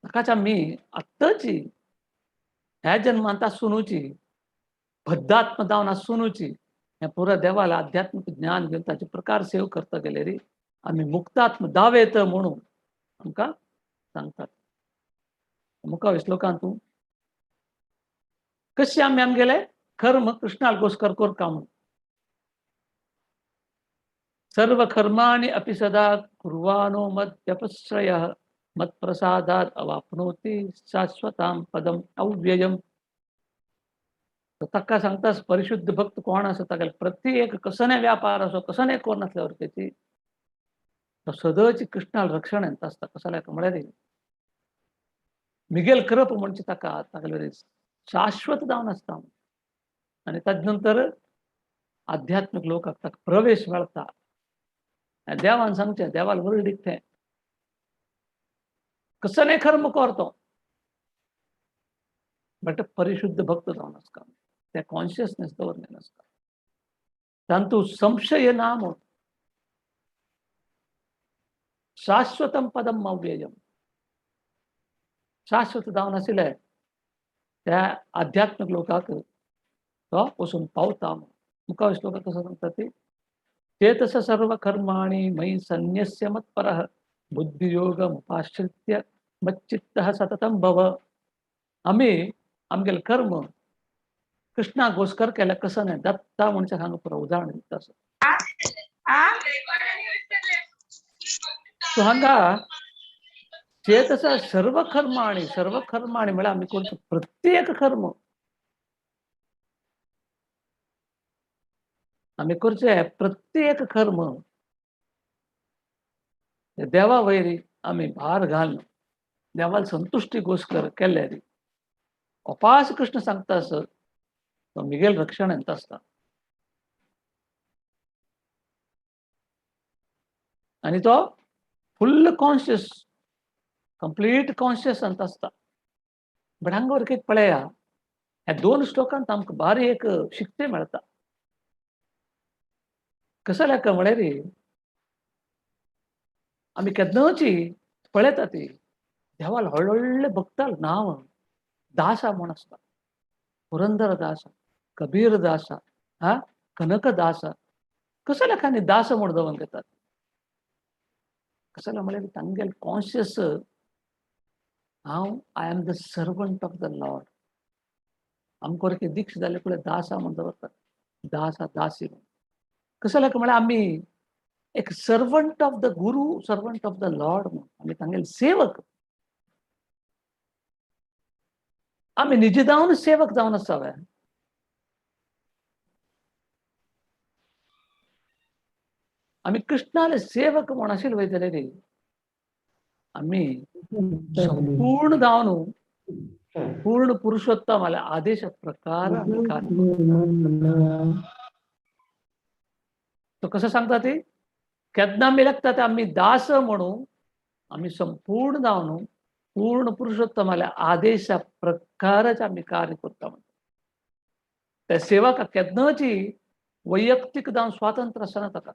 ताकाच आमी आत्ताची ह्या जन्मांत आसुनूची बद्धात्म जावन आसुनूची हें पुरा देवाला आध्यात्मीक ज्ञान घेवन ताचे प्रकार सेव करता गेले रे आमी मुक्तात्म दावेत म्हणून आमकां सांगतात. मुखावे श्लोकांत कशें आमी आमगेले कर्म कृष्णाल गोस्कर करता म्हणून सर्व कर्माणि अपि सदा कुर्वाणो मद्व्यपश्रयः मत्प्रसादात् अवाप्नोति शाश्वतां पदम् अव्ययम्. ताका सांगता परिशुद्ध भक्त कोण आसा ताका प्रत्येक कसने व्यापार असो कसने कोण नासल्यावर त्याची तो सदच कृष्णाल रक्षण येता आसता. कसल्या म्हळ्यार मिगेल करप म्हणजे ताका तागेले शाश्वत जावन आसता आनी ताजे नंतर आध्यात्मीक लोकाक ताका प्रवेश मेळटा. देवान सांगचें देवाल वरडीक तें कसने कर्म करतो बट परिशुद्ध भक्त जावन आसता, त्या कॉन्शियसनेस दवरलें नासता, तांतू संशय ना म्हूण शाश्वतम पदम अव्ययम. शाश्वत जावन आशिल्लें त्या आध्यात्मीक लोकाक तो वचून पावता. मुखार श्लोकाक कसो सांगता ती चेतस सर्व कर्माणि मयि सन्यस्य मत्परः बुद्धियोगमुपाश्रित्य मच्चित्तः सततं भव. आमी आमगेले कर्म कृष्णा गोस्कर केल्या कसं न्हय दत्ता म्हणचे हांगा पुरो उदाहरण दिता असो. सो हांगा चेतस सर्व कर्माणि, सर्व कर्माणि म्हळ्यार आमी करचो प्रत्येक कर्म आमी करचे प्रत्येक कर्म देवा वैरी आमी भार घालून देवाल संतुश्टी गोस्कर केल्ले री अपास कृष्ण सांगता असं तो मिगेल रक्षण येता आसता. आनी तो फुल्ल कॉन्शियस कंप्लीट कॉन्शियस अंत आसता. बट हांगा वर कितें पळया, ह्या दोन श्लोकांत आमकां बारी एक शिकते मेळटा. कसो लेखा म्हळ्यार आमी केन्नाची पळयता ती देवाल व्हडले भक्ताल नांव दासा म्हूण आसता. पुरंदर दास, कबीर दास, हा कनक दास, कसो लेखांनी दास म्हूण दवरून घेतात. कसो म्हळ्यार तांगेले कॉन्शियस हांव I am the servant of the lord. आमकां वरकी दीक्ष जाले पळय दासा म्हूण दवरतात, दासा दासी म्हूण. कसो लेखा म्हळ्यार आमी एक servant of the guru, servant of the lord म्हूण आमी तांगेले सेवक. आमी निज जावन सेवक जावन आसावे. आमी कृष्णाले सेवक म्हूण आशिल्ले वयतले रे, आमी संपूर्ण जावन पूर्ण पुरुषोत्तमाल्या आदेश प्रकार आमी कार्य. तो कसं सांगता ती केन्ना आमी लागता ते आमी दास म्हणून आमी संपूर्ण जावन पूर्ण पुरुषोत्तमाल्या आदेशा प्रकारच आमी कार्य करता म्हणटा. त्या सेवका केन्नाची वैयक्तीक जावन स्वातंत्र्य आसना ताका.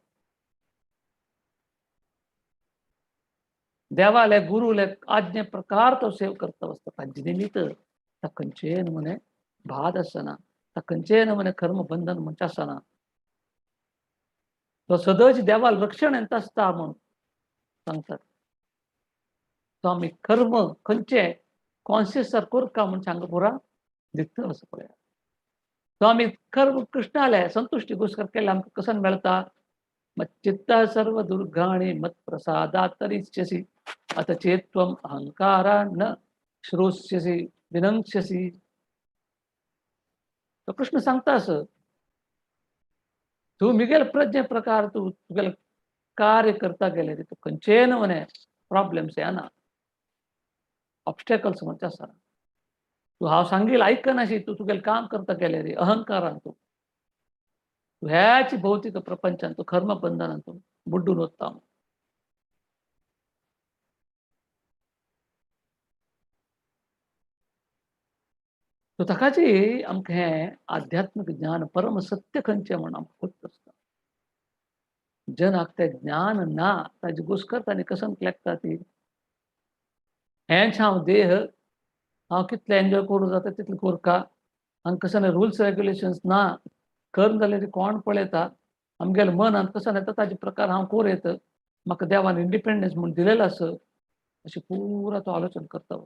देवाले गुरुले आज्ञे प्रकार तो सेव करता आसता. ताजे निमित्त ताका खंयचेय नमुने भाद आसना, ताका खंयचेय नमुने कर्म बंधन म्हणचे आसना. तो सदच देवाल रक्षण येता आसता म्हूण सांगतात. तो आमी कर्म खंयचे कॉन्शियस करता म्हूण सांग पुरा दिता असो पळया. तो आमी कर्म कृष्णाले संतुश्टी गोस्कर केल्ले आमकां कसन मेळटा. मच्चित्त सर्व दुर्गाणि मत्प्रसादात् तरिष्यसि अथ चेत्त्वम् अहंकारान् न श्रोष्यसि विनंक्ष्यसि. तो कृष्ण सांगता असं, तूं मिगेल प्रज्ञे प्रकार तूं तुगेले कार्य करता गेले तूं खंयचेय नमुने प्रॉब्लेम्स येना, ऑब्स्टेकल्स म्हणचे आसना. तूं हांव सांगील आयकनाशी तूं तुगेलें काम करता गेले रे अहंकारान तूं ह्याच भौतिक प्रपंचान तूं कर्म बंधनान तूं बुड्डून वता. तो ताकाची आमकां हें आध्यात्मीक ज्ञान परम सत्य खंयचें म्हूण आमकां खोत आसता. जनाक तें ज्ञान ना ताजी गोस्कर तांणी कसन लेखता ती हेंच हांव देह हांव कितलें एन्जॉय करूं जाता तितलें करका, हांगा कसन रुल्स रेगुलेशन्स ना, कर्म जाल्यार कोण पळयता, आमगेले मनांत कसन येता ताजे प्रकार हांव कोर येत, म्हाका देवान इंडिपेंडन्स म्हूण दिलेलो आसा, अशें पुरा तो आलोचन करता.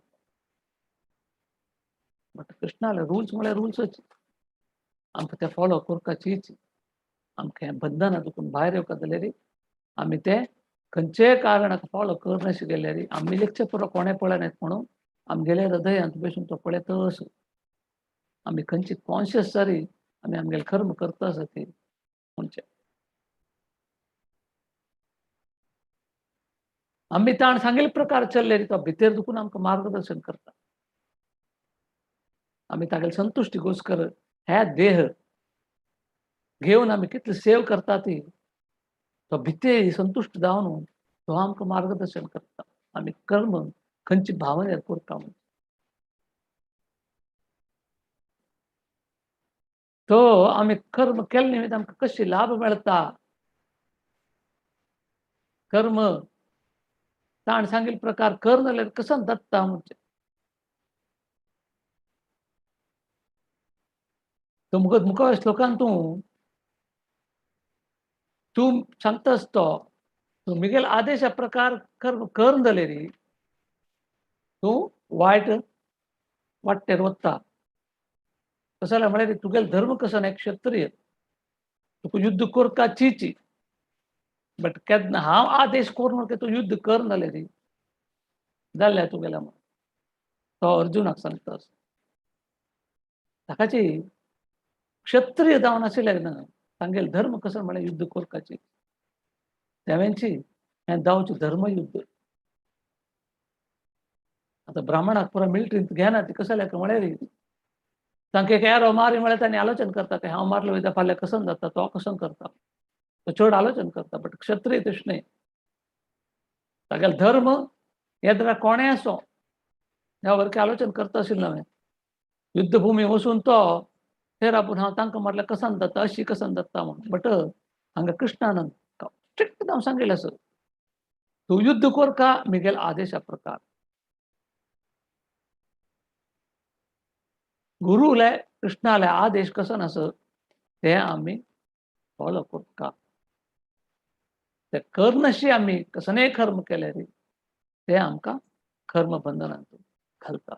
बट कृष्णाले रुल्स म्हळ्यार रुल्सच आमकां ते फॉलो करपाचीच. आमकां हें बंधनां दुखून भायर येवपा जाल्यार आमी ते खंयचेय कारणाक फॉलो करनाशी गेल्यार आमी लेगचे पुरो कोणें पळयनात म्हणून आमगेले हृदयांत बसून तो पळयतच. आमी खंयची कॉन्शियस जाली आमी आमगेले कर्म करता आसा ती म्हणचे आमी ताण सांगिल्ले प्रकार चल्ले तो भितर दुखून आमकां मार्गदर्शन करता. आमी तागेले संतुश्टी गोस्कर ह्या देह घेवन आमी कितले सेव करता ती तो भितर संतुश्ट जावन तो आमकां मार्गदर्शन करता. आमी कर्म खंयची भावनेर करता म्हूण तो आमी कर्म केल्ले निमित्त आमकां कशी लाभ मेळटा. कर्म ताण सांगिल्ले प्रकार कर जाल्यार कसो दत्ता म्हणजे तो मुखार श्लोकान तूं तूं सांगतास तो तूं मिगेल आदेशा प्रकार कर्म कर जाल्यार तूं वायट वाटेर वता. कसो जाल्यार म्हळ्यार तुगेलो धर्म कसो ना क्षत्रिय तुका युद्ध करपाचीच, बट केन्ना हांव आदेश करून तूं युद्ध कर जाल्यार जाल्यार तुगेल्या म्हण तो अर्जुनाक सांगता. ताकाची क्षत्रिय जावन आशिल्ले ना तांगेले धर्म कसो म्हळ्यार युद्ध करपाची तेवेंची हें जावचें धर्मयुद्ध. आतां ब्राह्मणाक पुरा मिलिटरींत घेना ती कसो लेखा म्हळ्यार तांकां एक एरो मारी म्हळ्यार तांणी आलोचन करता की हांव मारलो वयता फाल्यां कसो जाता तो कसो करता तो चड आलोचन करता. बट क्षत्रिय तशें न्हय, तागेलो धर्म येद्रा कोणें आसो ह्या वरके आलोचन करता आशिल्लें हांवें. युद्धभूमी वचून तो थेर आपूण हांव तांकां मारल्यार कसान जाता, अशी कसान जाता म्हूण. बट हांगा कृष्णानंद स्ट्रिक्ट हांव सांगिल्लें आसा, तूं युद्ध कोरका मिगेल आदेशा प्रकार. गुरुले कृष्णाले आदेश कसन आसा ते आमी फॉलो करता. ते करनशी आमी कसनेय कर्म केले रे ते आमकां कर्म बंधनांत घालता.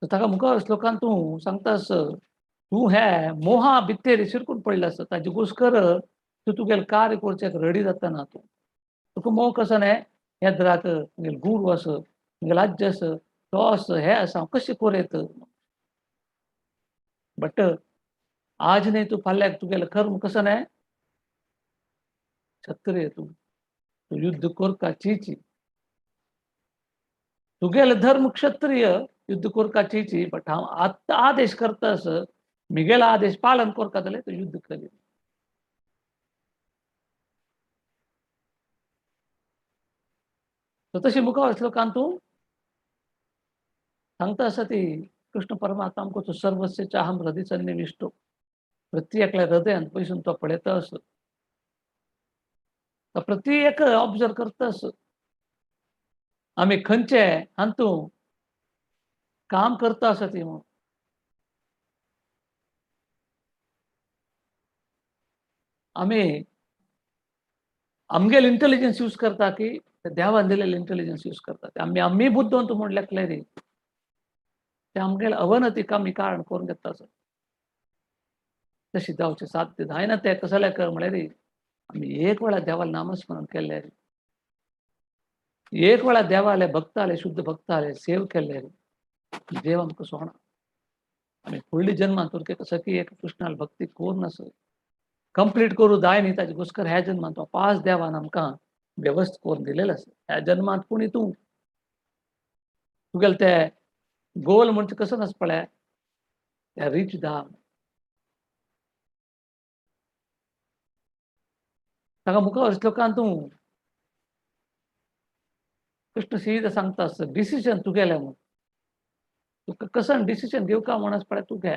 ताका मुखार श्लोकान तूं सांगता आस, तूं हे मोहा भित्तेर शिरकून पडले आसा, ताजे गोस्कर तूं तुगेलें कार्य करचें रेडी जाता ना. तूं तुका मोह कसो न्ही, येद्राक तुगेलो गुरू आसा, तुगेलो आज्ज आसा, तो आसा, हे आसा, हांव कशें करूं येत. बट आज न्ही तूं फाल्यां तुगेलें कर्म कसो न्ही क्षत्रिय तूं, तूं युद्ध करका चीची, तुगेले धर्म क्षत्रिय युद्ध करका चीची, बट हांव आतां आदेश करता आस, मिगेलो आदेश पालन करता जाल्यार तूं युद्ध करी. तशी मुखार श्लोकान तूं सांगता आसा ती कृष्ण परमात्मा आमकां तो सर्वस्य चाहम हृदय सन्निविष्टो, प्रत्येकल्या हृदयान पयसून तो पळयता आसो, तो प्रत्येक ऑब्जर्व करता आसो. आमी खंयचे हातूं काम करता आसा ती म्हणून. आमी आमगेल इंटेलिजन्स यूज करता की देवान दिलेले इंटेलिजन्स यूज करता. आमी आमी बुद्धवंत म्हूण लेखले रे, ते आमगेले अवनती आमी कारण करून घेता आसा. तशी जावचें साध्य जायना तें कसलें कर म्हळ्यार आमी एक वेळा देवाले नामस्मरण केल्लें रे, एक वेळा देवाले भक्ताले शुद्ध भक्ताले सेव केल्ले रे, देव आमकां सोडना. आमी फुडल्या जन्मांत उरके कसो की एक कृष्णाल भक्ती करून आसो कंप्लीट करूं जाय न्ही, ताजे गोस्कर ह्या जन्मांत पांच देवान आमकां व्यवस्थ करून दिलेलें आसा. ह्या जन्मांत कोणी तूं तुगेले ते गोल म्हणजे कसो नास पळय त्या रीच धाम ताका मुखार श्लोकान तूं कृष्ण सीधा सांगता आसता डिसिजन तुगेलें म्हूण, तुका कसन डिसिजन घेवका म्हूण पळय तूं घे.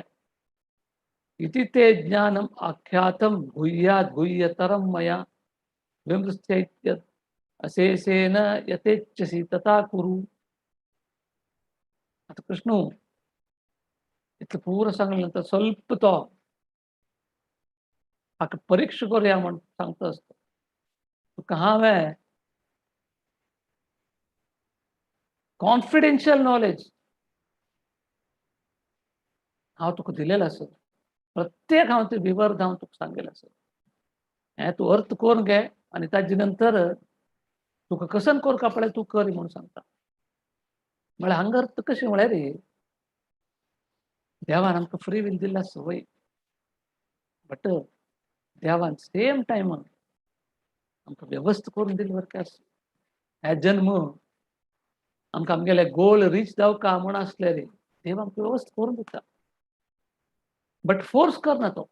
इति ते ज्ञानम आख्यातम गुह्यात गुह्यतरम मया विमृश्यैत्यत् अशेषेण यथेच्छसि तथा कुरु. आता कृष्णू इतलें पुरो सांगलें नंतर स्वल्प तो हाका परीक्षा करूया म्हूण सांगता आसता. तुका हांवें कॉन्फिडेन्शियल नॉलेज हांव तुका दिलेलें आसा, प्रत्येक हांव ते विवर हांव तुका सांगलेलें आसा. हें तूं अर्थ करून घे आनी ताजे नंतर तुका कसन करका पळय तूं कर म्हूण सांगता. म्हळ्यार हांगा अर्थ कशें म्हळ्यार रे, देवान आमकां फ्री will दिल्लो आसा वय, बट देवान सेम टायम आमकां व्यवस्थ करून दिल्ले सारकें आसा. हे जन्म आमकां आमगेले गोल रीच जावका म्हूण आसले रे, देव आमकां व्यवस्थ करून दिता, बट फोर्स करना तो,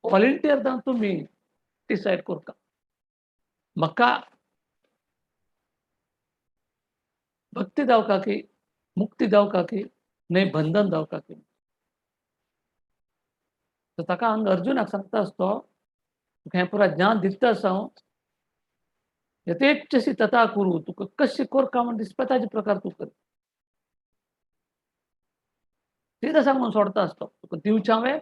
व्हॉलंटियर जावन तुमी डिसायड करता. म्हाका भक्ती जावका की मुक्ती जावका की न्हय बंधन जावका की. तर ताका हांगा अर्जुनाक सांगता आसतो तुका हें पुरा ज्ञान दिता आसा हांव, यथेच्छसि तथा कुरु, तुका कशें करका म्हूण दिसपा ताजे प्रकार तूं कर. सीधा सांगून सोडता आसतो तुका दिवचें हांवें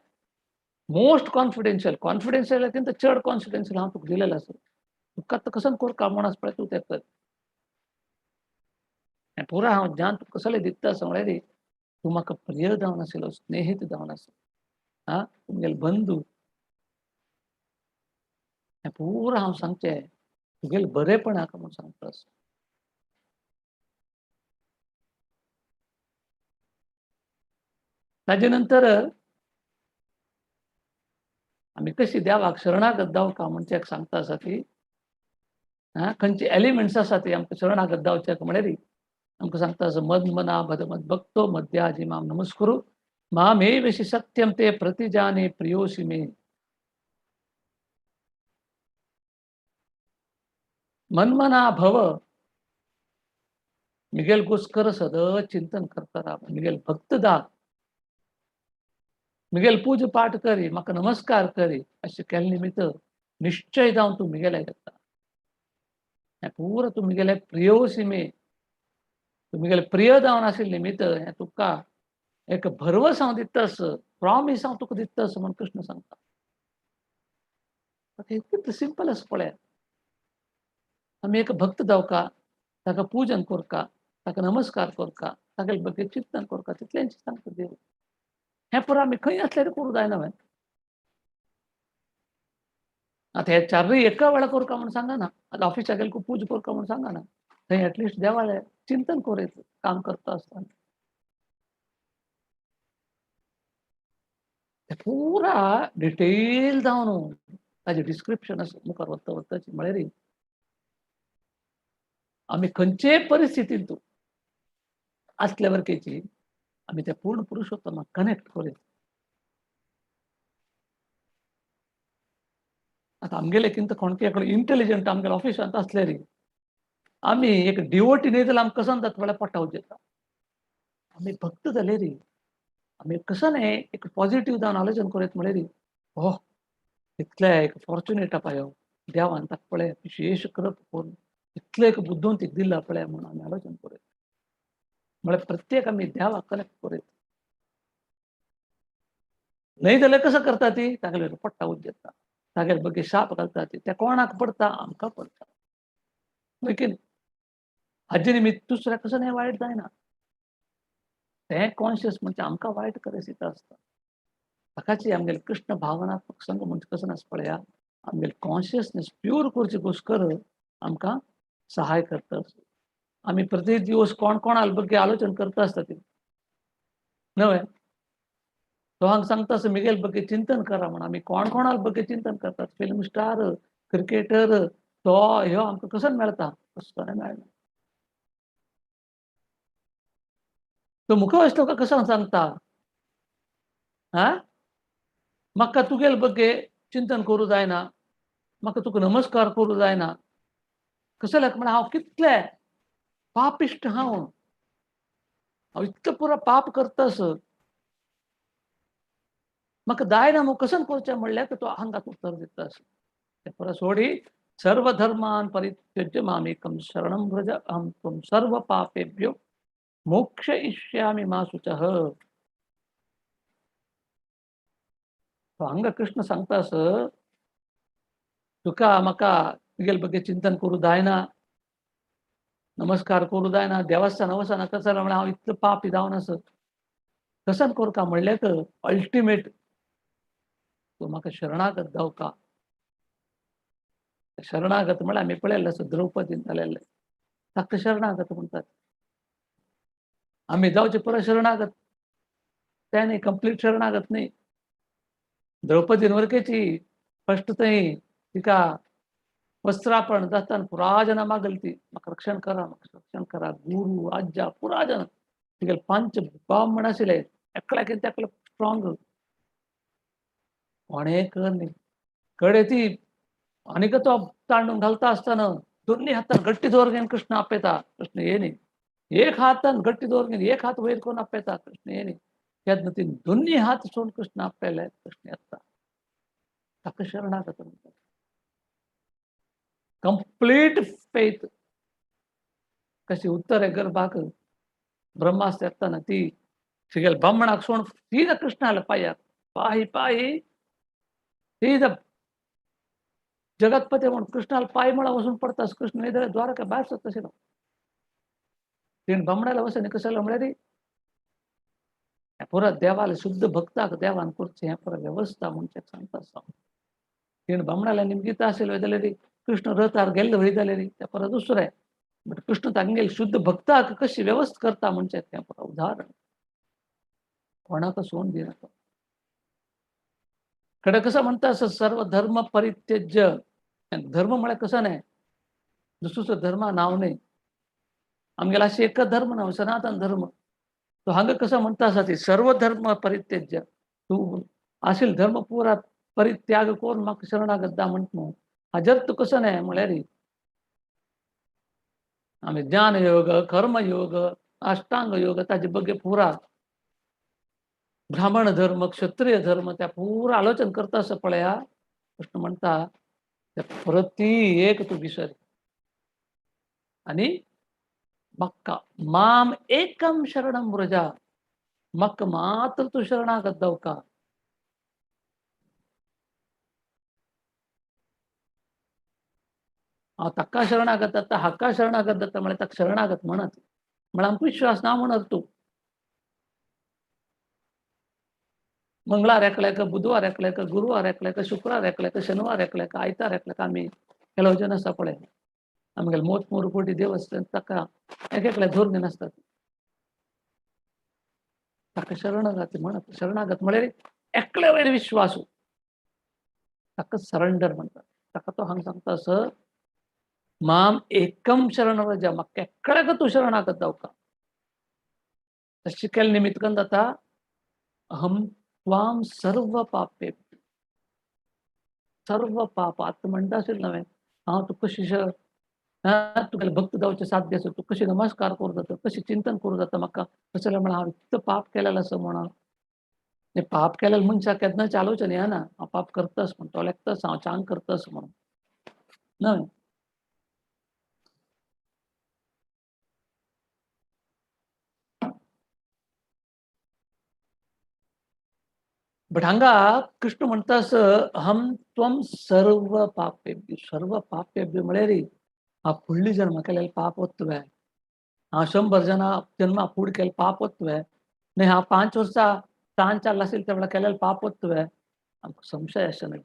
मोस्ट कॉन्फिडेन्शियल, कॉन्फिडेन्शियल किंत चड कॉन्फिडेन्शियल हांव तुका दिलेलें आसा, तुका आतां कसन करका म्हूण आसा पळय तूं तें कर. हें पुरा हांव ज्ञान तुका कसलें दिता आसा म्हळ्यार तूं म्हाका प्रिय जावन आशिल्लो, स्नेहीत जावन आसा, आं तुमगेले बंधू, हें पुरा हांव सांगचें तुगेले बरेपणाक म्हूण सांगता आसा. ताजे नंतर आमी कशी देवाक शरणागत जावका म्हणचे एक सांगता आसा ती, खंयचे एलिमेंट्स आसा ती आमकां शरणागत जावच्याक म्हळ्यार आमकां सांगता आसा मद मना भद मद भक्तो मध्याजी माम नमस्कुरु मामेवशि सत्यम ते प्रतिजाने प्रियोसि मे. मनमना भव मिगेल गोस्कर सदां चिंतन करता राव, मिगेल भक्त दा, मिगेल पूज पाठ करी, म्हाका नमस्कार करी, अशें केल्ले निमित्त निश्चय जावन तूं मिगेले येता. हें पुरो तूं मिगेले प्रियोसी मे, तूं मिगेले प्रिय जावन आशिल्ले निमित्त हें तुका एक भरवस हांव दितास, प्रॉमीस हांव तुका दितास म्हूण कृष्ण सांगता. कितलें सिंपल आसा पळया. आमी एक भक्त जावका, ताका पूजन करका, ताका नमस्कार करका, ताका बगे चिंतन करका, तितलेंच सांगता देव. हें पुरो आमी खंय आसल्यार करूं जायना न्हय. आतां हे चारूय एका वेळार करका म्हूण सांगना, आतां ऑफिसाक गेले पूजा करका म्हूण सांगना, थंय एटलिस्ट देवालें चिंतन करीत काम करता आसतना तें पुरा डिटेल जावन ताजें डिस्क्रिप्शन आसा मुखार वता वताची. म्हळ्यार आमी खंयचेय परिस्थितींत आसल्या वरकेची आमी त्या पूर्ण पुरुषोत्तमाक कनेक्ट करीत. आतां आमगेले कितें कोणके एकलो इंटेलिजंट आमगेले ऑफिसांत आसले रे, आमी एक डिवोटी न्ही जाल्यार आमकां कसो जाता म्हळ्यार पटावचें येता. आमी भक्त जाले रे, आमी कसो न्ही एक पॉझिटीव जावन आलोचन करीत म्हळ्यार रे, हो इतले एक फॉर्च्युनेट पायो देवान ताका पळय विशेश कृप करून इतले एक बुद्धवंतीक दिला पळय म्हणून आमी आलोचन करीत. म्हळ्यार प्रत्येक आमी देवाक कनेक्ट करीत. न्हय जाल्यार कसो करता ती तागेले पट्टा उद्देता, तागेले बगे शाप घालता ती, त्या कोणाक पडटा आमकां पडटा. लेकीन हाजे निमित्त दुसऱ्या कसो न्हय वायट जायना, तें कॉन्शियस म्हणजे आमकां वायट करें आसता. ताकाची आमगेले कृष्ण भावनात्मक संघ म्हणजे कसो नासता पळया, आमगेले कॉन्शियसनेस प्यूर करचे गोस्कर आमकां सहाय करता. आमी प्रति दिवस कोण कोणा बगे आलोचन करता आसता ती नव्हे. तो हांगा सांगता आसा मिगेल बगे चिंतन करा म्हण. आमी कोण कोणा बगे चिंतन करतात, फिल्म स्टार, क्रिकेटर, तो ह्यो आमकां कसो मेळटा, कसो मेळना. तो मुखावश तुका कसो सांगता, हा म्हाका तुगेल बगे चिंतन करूं जायना, म्हाका तुका नमस्कार करूं जायना, कसो म्हण हांव कितले पापिश्ट, हांव हांव इतलें पुरो पाप करतास, म्हाका जायना म्हूण कसो करचें म्हणल्यार तो हांगा उत्तर दिता. पुरो सोडी सर्व धर्मान परित्यज्य मामेकं शरणं व्रज अहं त्वं सर्व पापेभ्यो मोक्षयिष्यामि मा शुचः. हांगा कृष्ण सांगता आस तुका म्हाका तुगेले बगे चिंतन करूं जायना, नमस्कार करूं जायना, देवस्थान वचना, कसो म्हळ्यार हांव इतलो पापी जावन आसा, कसो करका म्हणल्यार अल्टिमेट तूं म्हाका शरणागत जावका. शरणागत म्हळ्यार आमी पळयल्लें आसा द्रौपदीन जालेलें, ताका शरणागत म्हणटात. आमी जावचे परत शरणागत, तें न्ही कंप्लीट शरणागत न्ही. द्रौपदीन वरकेची फस्ट थंय तिका वस्त्रापण जाताना पुरा जनां मागली ती, म्हाका रक्षण करा, म्हाका रक्षण करा, गुरू आज्जा पुरा जन तिगेले पंच ब्राह्मण आशिल्ले, एकल्याक तेकले स्ट्रॉंग, कोणें कर न्ही. कडे ती आनीक तो तांडून घालता आसतना दोन्ही हातान गट्टी दवर घेवन कृष्ण आपयता, कृष्ण ये न्ही. एक हातान गट्टी दवर घेवन एक हात वयर करून आपयता, कृष्ण ये न्ही. तेन्ना ती दोन्ही हात सोडून कृष्ण आपयले, कृष्ण येता. ताका शरणागत म्हणटात. Complete faith. कशी उत्तर गर्भाक ब्रह्मास्त्र येताना ती तिगेले ब्राह्मणाक सोडून सीधा कृष्णाला पायाक पाही पाही सीधा जगतपती म्हणून कृष्णाला पाय मुळा वचून पडतास, कृष्ण नाही द्वारका भायर सरता तशें. तिणें ब्राह्मणाला वचून कसं म्हळ्यार पुरा देवाला शुद्ध भक्ताक देवान करचें हें पुरा वेवस्था म्हणचे सांगता आसा. तिणें ब्राह्मणाला निमगिता आशिल्लें जाल्यार कृष्ण रथार गेल्ले वयताले जाल्यार तें परत दुसरें, बट कृष्ण तांगेले शुद्ध भक्ताक कशी वेवस्था करता म्हणचे तें पुरा उदाहरण. कोणाक सोडून दिना. कडे कसं म्हणता असं सर्व धर्म परित्यज्य. धर्म म्हळ्यार कसं न्हय, दुसरो धर्मा नांव न्हय, आमगेलो अशें एक धर्म ना, सनातन धर्म. तो हांगा कसं म्हणता आसा ती सर्व धर्म परित्यज्य, तूं आशिल्लो धर्म पुरा परित्याग करून म्हाका शरणागत दा म्हणटा न्हू, हाजेर तूं कसो न्हय म्हळ्यार आमी ज्ञान योग, कर्मयोग, अष्टांग योग ताजे बगे पुरा ब्राह्मण धर्म, क्षत्रिय धर्म त्या पुरा आलोचन करता असं पळया. कृष्ण म्हणता त्या प्रति एक तू विसर आणि मक्का माम एकम शरणम व्रजा, मक्क मात्र तू शरणागत जावका. हांव ताका शरणागत जाता, हाका शरणागत जाता म्हळ्यार ताका शरणागत म्हणत म्हळ्यार आमकां विश्वास ना म्हणत तूं. मंगळार एकल्याक, बुधवार एकल्याक, गुरुवार एकल्याक, शुक्रार एकल्याक, शनिवार एकल्याक, आयतार एकल्याक आमी केलोजन आसा पळय. आमगेले मोत मोर कोटी देवस्थान ताका एक एकल्या धोरणे नासतात. ताका शरणागत म्हणत, शरणागत म्हळ्यार एकल्या वयर विश्वासू, ताका सरेंडर म्हणतात. ताका तो हांगा सांगता असं माम एकम शरण व्रजा, म्हाका एकल्याक तूं शरणागत जावका. तशें केलें निमित्त कन्न जाता अहम त्वाम सर्व पापे, सर्व पाप. आतां म्हणटा आशिल्लें नवें हांव तुका कशी तुगेले भक्त जावचें साध्य आसा, तूं कशी नमस्कार करूं जाता, कशी चिंतन करूं जाता म्हाका, तशें जाल्यार म्हळ्यार हांव इतलो पाप केलेलो आसा म्हणून. पाप केलेल्या मनशाक केन्नाच आलोचन येना हांव पाप करतास म्हण, तो लेखतास हांव चांग करतास म्हणून न्हय. बट हांगा कृष्ण म्हणटा अहम त्वम सर्व पापेभ्यो, सर्व पापेभ्यो म्हळ्यार हांव फुडली जन्मा केलेलें पाप वतलें, हांव 100 जना जन्मा फुड केलें पाप वतलें, न्हय हांव 5 वर्सां तान चालला आशिल्लें त्या वेळार केलेलें पाप वतलें, आमकां संशय आसना.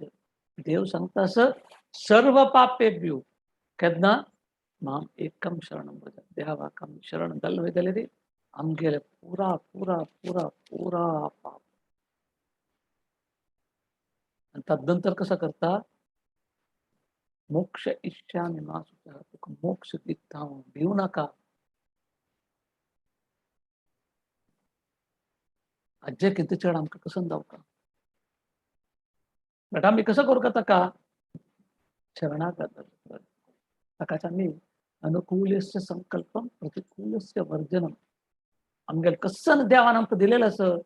देव सांगता असं सर्व पापेभ्यो केन्ना माम एकम शरणम व्रज, देवाक आमी शरण जाल्ले वयतले रे आमगेले पुरा पुरा पुरा पुरा पाप. आणि तदनंतर कसं करता मोक्ष इच्छामि मा शुचः, तुका मोक्ष दिता हांव, भिवू नाका. आज्जे कितें चड आमकां कसं जावका, बट आमी कसं करूं का ताका शरणागत. ताकाच आमी अनुकूलस्य संकल्पम प्रतिकूलस्य वर्जनम. आमगेले कसन देवान आमकां दिलेलें आसा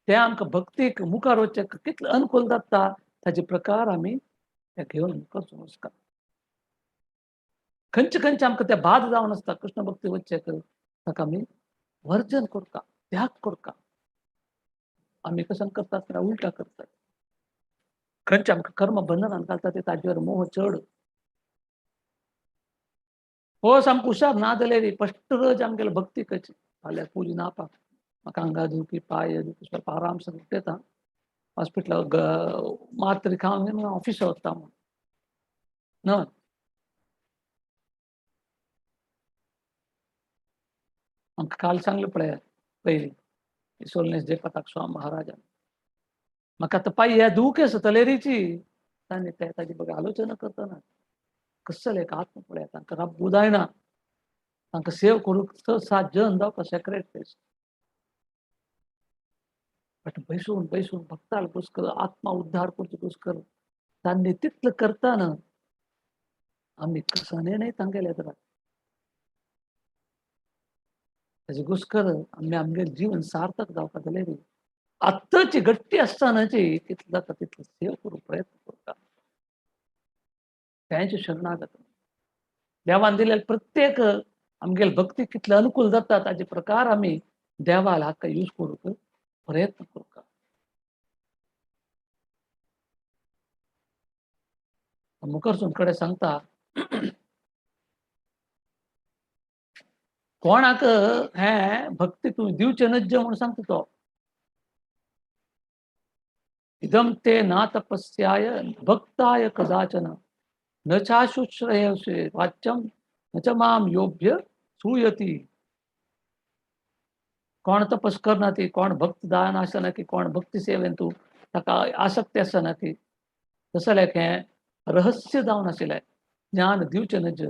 तें आमकां भक्तीक मुखार वचचें कितलें अनुकूल जाता ताजे प्रकार आमी ते घेवन मुखार वचका. खंयचे खंयचे आमकां ते बाद जावन आसता कृष्ण भक्ती वचचें ताका आमी वर्जन करता, त्याग करता. आमी कसं करतात उलटा करतात. खंयचे आमकां कर्म बंधनान घालता ते ताजेर मोह चड हो सामको हुशार ना जाल्यार फस्ट रज आमगेले भक्ती कशी फाल्यां पूज नापा म्हाका हांगा दुखी पांय दुखी ಸ್ವಲ್ಪ आराम से उठता हॉस्पिटल मात्र खावन ऑफिस वता म्हूण न्हय. आमकां काल सांगलें पळय पयलीं सोलनेस जयपताक स्वामी महाराजान म्हाका आतां पांय ह्या दूख आसा तलेरीची तांणी ते ताजी बघा आलोचना करतना कसले एक आत्म पळय तांकां रब्बू जायना, तांकां सेव करूंक 6 7 जन जावपा सेक्रेट प्लेस. बट बैसून बैसून भक्ताल पुष्कर आत्मा उद्धार करचो पुष्कर तांणी तितलें करतना आमी कसने न्हय तांगेले येता ताजे घुसकर आमी आमगेलें जीवन सार्थक जावपा जाल्यार आत्ताची गट्टी आसतनाची कितलें जाता तितलें सेव करूंक प्रयत्न करता. त्यांचे शरणागत देवान दिलेले प्रत्येक आमगेले भक्ती कितले अनुकूल जाता ताजे प्रकार आमी देवाला हाका यूज करूंक प्रयत्न करता. मुखर्सून कडे सांगता कोणाक हें भक्ती तूं दिवचें नज्ज म्हूण सांगता तो. इदम ते ना तपस्याय भक्ताय कदाचन न चाशुश्रयसे वाच्यम न च माम योभ्य सूयती. कोण तपस करना ती, कोण भक्त दान आसना की, कोण भक्ती सेवेन तूं ताका आसक्ती आसना ती, तशें जाल्यार हें रहस्य जावन आशिल्लें ज्ञान दिवचें नज.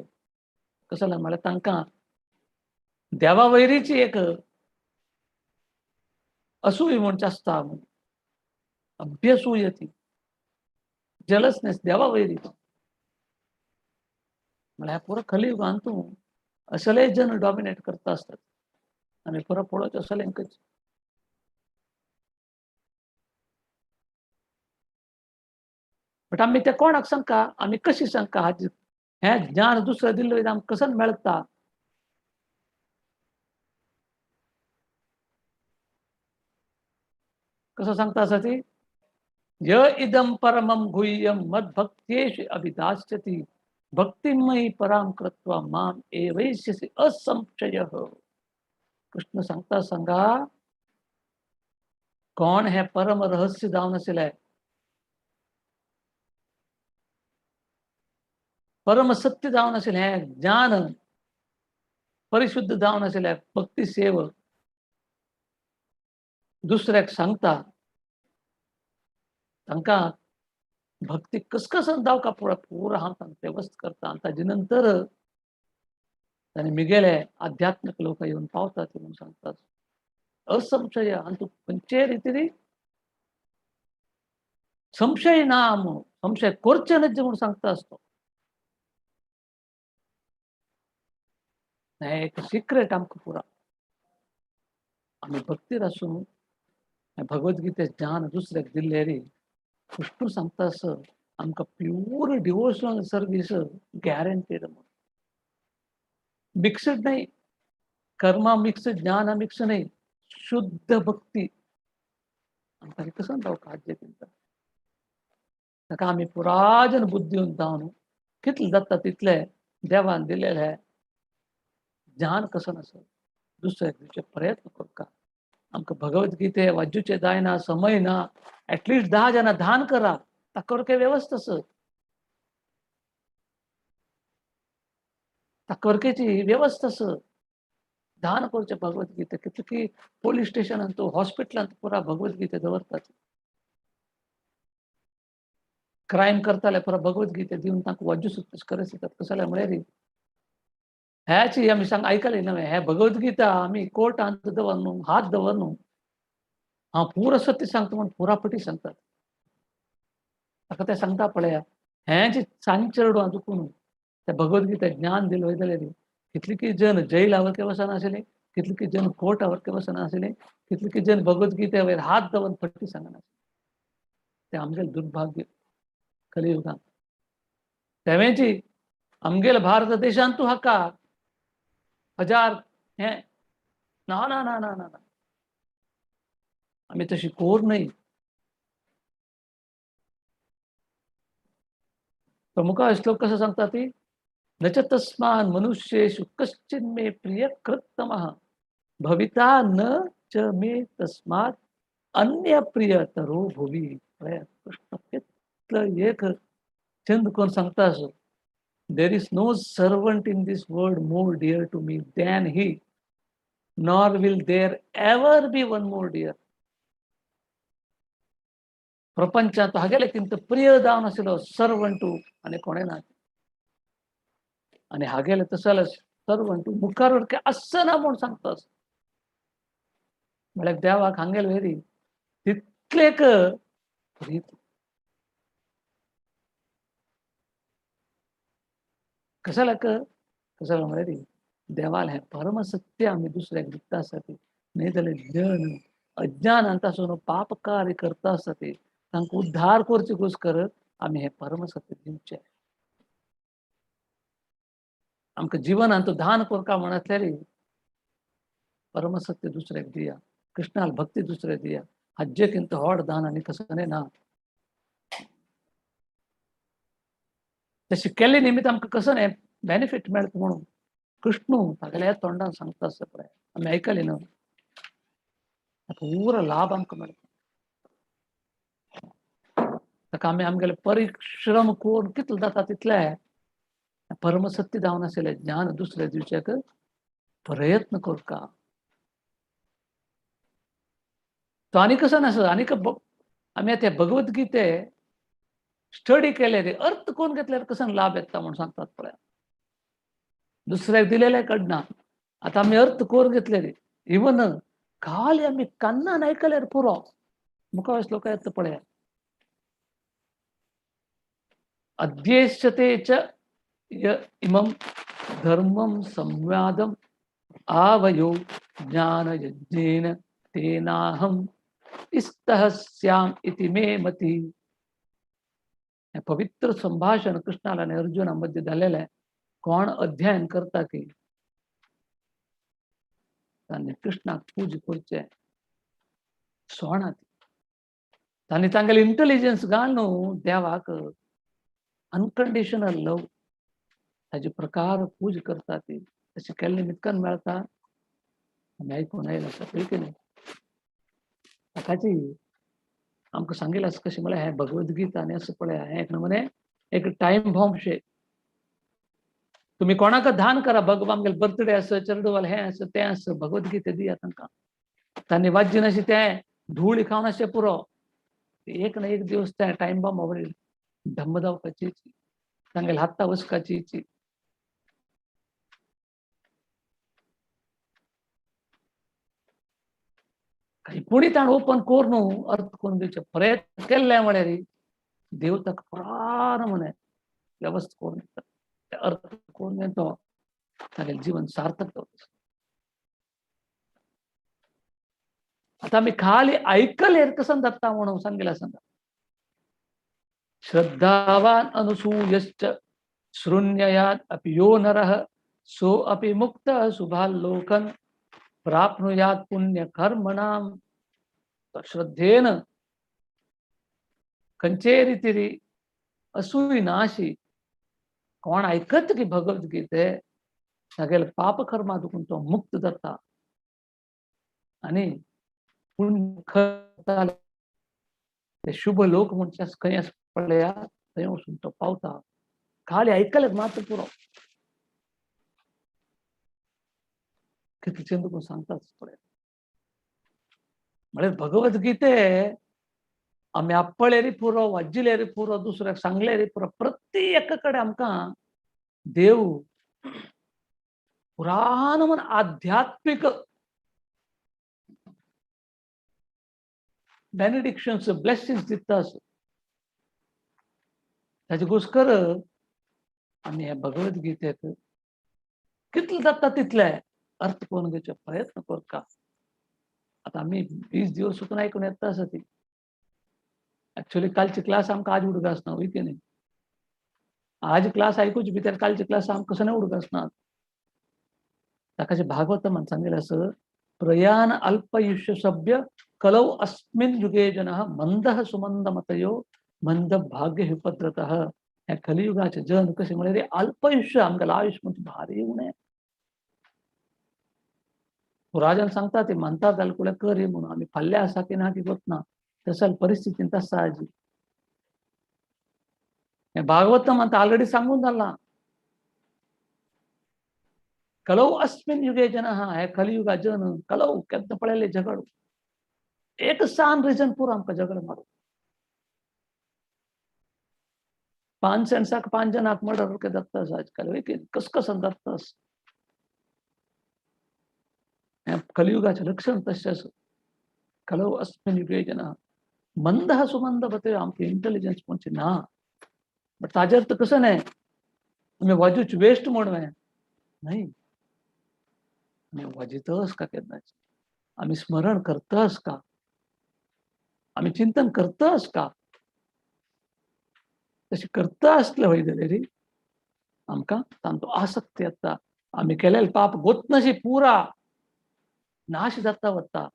कशें जाल्यार म्हळ्यार तांकां देवा वैरीची एक असूय म्हणचे आसता, अभ्यसूयती जेलसनेस देवा वैरीची. म्हळ्यार पुरो कलियुगान तूं असले जन डॉमिनेट करता आसतात आनी पुरो पळोवचें असलेंकच. बट आमी ते कोणाक सांगका, आमी कशी सांगका, हाजी हें ज्ञान दुसरें दिल्लें वयता आमकां कसन मेळटा. कसो सांगता आसा ती, य इदं परमं गुह्यं मद्भक्तेषु अभिदास्यति भक्तिमयी परां कृत्वा माम एवैष्यसि असंशयः. कृष्ण सांगता सांगा कोण हे परम रहस्य जावन आशिल्लें, परम सत्य जावन आशिल्लें, हें ज्ञान परिशुद्ध जावन आशिल्लें भक्ती सेव दुसऱ्याक सांगता तांकां भक्ती कसकसन जावका पुरा पुरा हांव तांकां व्यवस्थ करता आनी ताजे नंतर ताणें मिगेले आध्यात्मीक लोक येवन पावतात म्हणून सांगतात. असंशय आनी तूं खंयचे रितीन संशय ना, संशय करचे न्हय म्हणून सांगता आसतो. हें एक सिक्रेट आमकां पुरा. आमी भक्तीर आसून भगवद्गीते ज्ञान दुसऱ्याक दिल्लें रे, कृष्ण सांगता असं आमकां प्यूर डिवोशनल सर्वीस गॅरंटीड म्हणून. मिक्सड नाही, कर्मा मिक्स ज्ञान मिक्स नाही, शुद्ध भक्ती आमकां कसं जावंक हाज्जे चिंता. ताका आमी पुराजन बुद्धी जावन कितलें जाता तितलें देवान दिलेलें ज्ञान कसं आसत दुसऱ्याक दिवचे प्रयत्न करता. आमकां भगवद्गीते वाजूचे जायना, समय ना, एटलिस्ट 10 जाणां दान करा, ताका काय व्यवस्था आसत, ताका व्यवस्था आसत. दान करचें भगवद्गीते कितले की पोलीस स्टेशनांत हॉस्पिटलांत पुरा भगवद्गीते दवरतात. क्रायम करताले पुरा भगवद्गीते दिवन तांकां वाजू सुद्दां करत येतात. कसले म्हळ्यार ह्याची आमी सांग आयकले नव्हे, हे भगवद्गीता आमी कोर्टांत दवर हात दवर न्हू, हांव पुरो सत्य सांगता म्हूण पुरा पटी सांगतात. ताका ते सांगता पळया हें जे सांचरडो चुकून ते भगवद्गीता ज्ञान दिलं वयतलें ती कितले की जन जैलावर वचनाशिल्ले, कितले की जन कोर्टावर वचनाशिल्ले, कितले की जन भगवद्गीते वयर हात दवर पट्टी सांगना. ते आमगेलें दुर्भाग्य कलियुगांत. तेवेंची आमगेले भारत देशांत हाका हजार हें ना ना ना ना ना आमी तशी कोर न्हय. तो मुखार श्लोक कसो सांगता ती, न च तस्मान मनुष्येषु कश्चिन मे प्रिय कृत्तमः भविता न च मे तस्मात् अन्य प्रियतरो भुवि. कृष्ण कितलो एक चंद कोण सांगता असो, There is no servant in this world more dear to me than he, nor will there ever be one more dear. प्रपंचांत हागेले किंत प्रिय जावन आशिल्लो सर्वंटू आनी कोणें ना, आनी हागेले तसो सर्वंटू मुखार काय आसना म्हूण सांगता. म्हळ्यार देवाक हांगेल वेरी तितलेक प्रीत. कशाला कशाला म्हळ्यार देवाल हें परमसत्य आमी दुसऱ्याक दिता आसा ती, न्हय जाल्यार जन अज्ञानांत आसून पाप कार्य करता आसा ती तांकां उद्धार करचे गोस्कर आमी हें परमसत्य दिवचें. आमकां जिवनांत दान करका म्हणतल्यार परमसत्य दुसऱ्याक दिया, कृष्णाल भक्ती दुसऱ्याक दिया, हाज्जे किंत व्हड दान आनी कसलें ना. तशी केल्ले निमित्त आमकां कसो न्हय बेनिफीट मेळटा म्हणून कृष्णू तागेल्या तोंडान सांगता आसता पळय आमी आयकली न्हू, पुरो लाभ आमकां मेळटा. ताका आमी आमगेले परिश्रम करून कितलो जाता तितले परमसत्य जावन आशिल्लें ज्ञान दुसऱ्या दिवच्याक प्रयत्न करता. तो आनी कसो नासता, आनीक आमी आतां भगवद्गीते स्टडी केले रे अर्थ कोण घेतल्यार कसो लाभ येता म्हणून सांगतात पळय. दुसऱ्याक दिलेले कडना आतां आमी अर्थ कोण घेतले रे, इवन खाली आमी कान्नान आयकल्यार पुरो मुखार श्लोक येता पळया, अध्येष्यते च य इमं धर्मं संवादम आवयो ज्ञानयज्ञेन तेनाहं इस्तः स्याम इति मे मति. पवित्र संभाषण कृष्णाला आणि अर्जुनामध्ये झालेलं आहे. कोण अध्ययन करता की तांणी कृष्णाक पूज करचे सोणा तांणी तांगेले इंटेलिजन्स घालून देवाक अनकंडिशनल लव ताजे प्रकार पूज करता ती तशें केल्लें निमित्तान मेळता. आमी आयकून आयला आसा की न्ही. ताकाची आमकां सांगिल्लें आसा कशें म्हळ्यार हें भगवद्गीता आनी आसा पळय हें एक नमुने एक टायम बॉम्ब शे. तुमी कोणाक दान करा, भगवान आमगेले बर्थडे आसा, चेरडूवाल हें आसा तें आसा, भगवद्गीता दिया तांकां. तांणी वाज्य नाशें तें धूळ खावन अशें पुरो. एक ना एक दिवस तें टायम बॉम्ब आवडली धम्म जावपाची, तांगेले हाता वचपाची. काही पुणी ताण ओपन करून अर्थ करून दिवचे प्रयत्न केल्ले म्हळ्यार देव ताका पुराण म्हणे व्यवस्थ करून दिता. अर्थ करून तो तागेलें जीवन सार्थक जाता. आता आमी खाली आयकलें कसं जाता म्हणून सांगिल्लें आसा. श्रद्धावान अनुसूयश्च शृण्ययात् अपि यो नरः सो अपि मुक्तः शुभाल्लोकन प्राप्नुयात् पुण्यकर्मणां. श्रद्धेन खंयचे रितीरी असूय नाशी कोण आयकत की भगवद्गीते तागेले पापकर्मा दुखून तो मुक्त जाता आनी पुण्य शुभ लोक म्हणचे खंय आसा पळया थंय वचून तो पावता. खाली आयकलें मात्र पुरो. कितले दुखून सांगताच पळय. म्हळ्यार भगवद्गीते आमी आपळेरी पुरो, वाजिलेरी पुरो, दुसऱ्याक सांगलेरी पुरो, प्रत्येक कडेन आमकां देव पुराण म्हण आध्यात्मीक बेनेडिक्शन्स ब्लेसिंग्स दिता. ताचे गोस्कर आमी हे भगवद्गीतेक कितले जाता तितले अर्थ करून घेवचे प्रयत्न करता. आतां आमी 20 दिवस सुकून आयकून येता आसा ती. ऍक्च्युअली कालची क्लास आमकां आज उडगास ना, वय की न्ही? आज क्लास आयकुची भितर कालची क्लास आमकां कसो नाही उडगास ना. ताका भागवत म्हण सांगिल्लें आसा, प्रयाण अल्पयुष्य सभ्य कलौ अस्मिन् युगे जनः मंदः सुमंदमतयो मंद भाग्य विपत्रतः. ह्या कलियुगाचे जन कशें म्हळ्यार अल्पयुष्य, आमगेलें आयुष्य म्हणजे भारी उणें. राजान सांगता ते म्हणटा जाल्यार कुळे कर म्हणून आमी फाल्यां आसा की ना की गोत ना, तसल परिस्थितीन तसा आजी. हें भागवत म्हणटा ऑलरेडी सांगून जालां. कलौ अस्मिन् युगे जनः, हे कलियुगा जन कलौ केन्ना पळयलें झगड, एक सान रिजन पुरो आमकां झगड मारू. 5 सेंट्साक 5 जणांक मर्डर के जाता आजकाल, कसकसन जाता. कलियुगाचें लक्षण तशें आसा. कलौ अस्मिन् युगे जनः मंदः सुमंद बते, आमकां इंटेलिजन्स म्हणचे ना. बट ताजे अर्थ कसो न्हय आमी वाजूच वेस्ट म्हण न्हय, आमी वाजयतस का केन्नाच, आमी स्मरण करतस का, आमी चिंतन करतस का? तशें करता आसलें वय जाल्यार आमकां तांचो आसक्त येता. आमी केलेलें पाप गोतनाशी पुरा नाश जाता वता.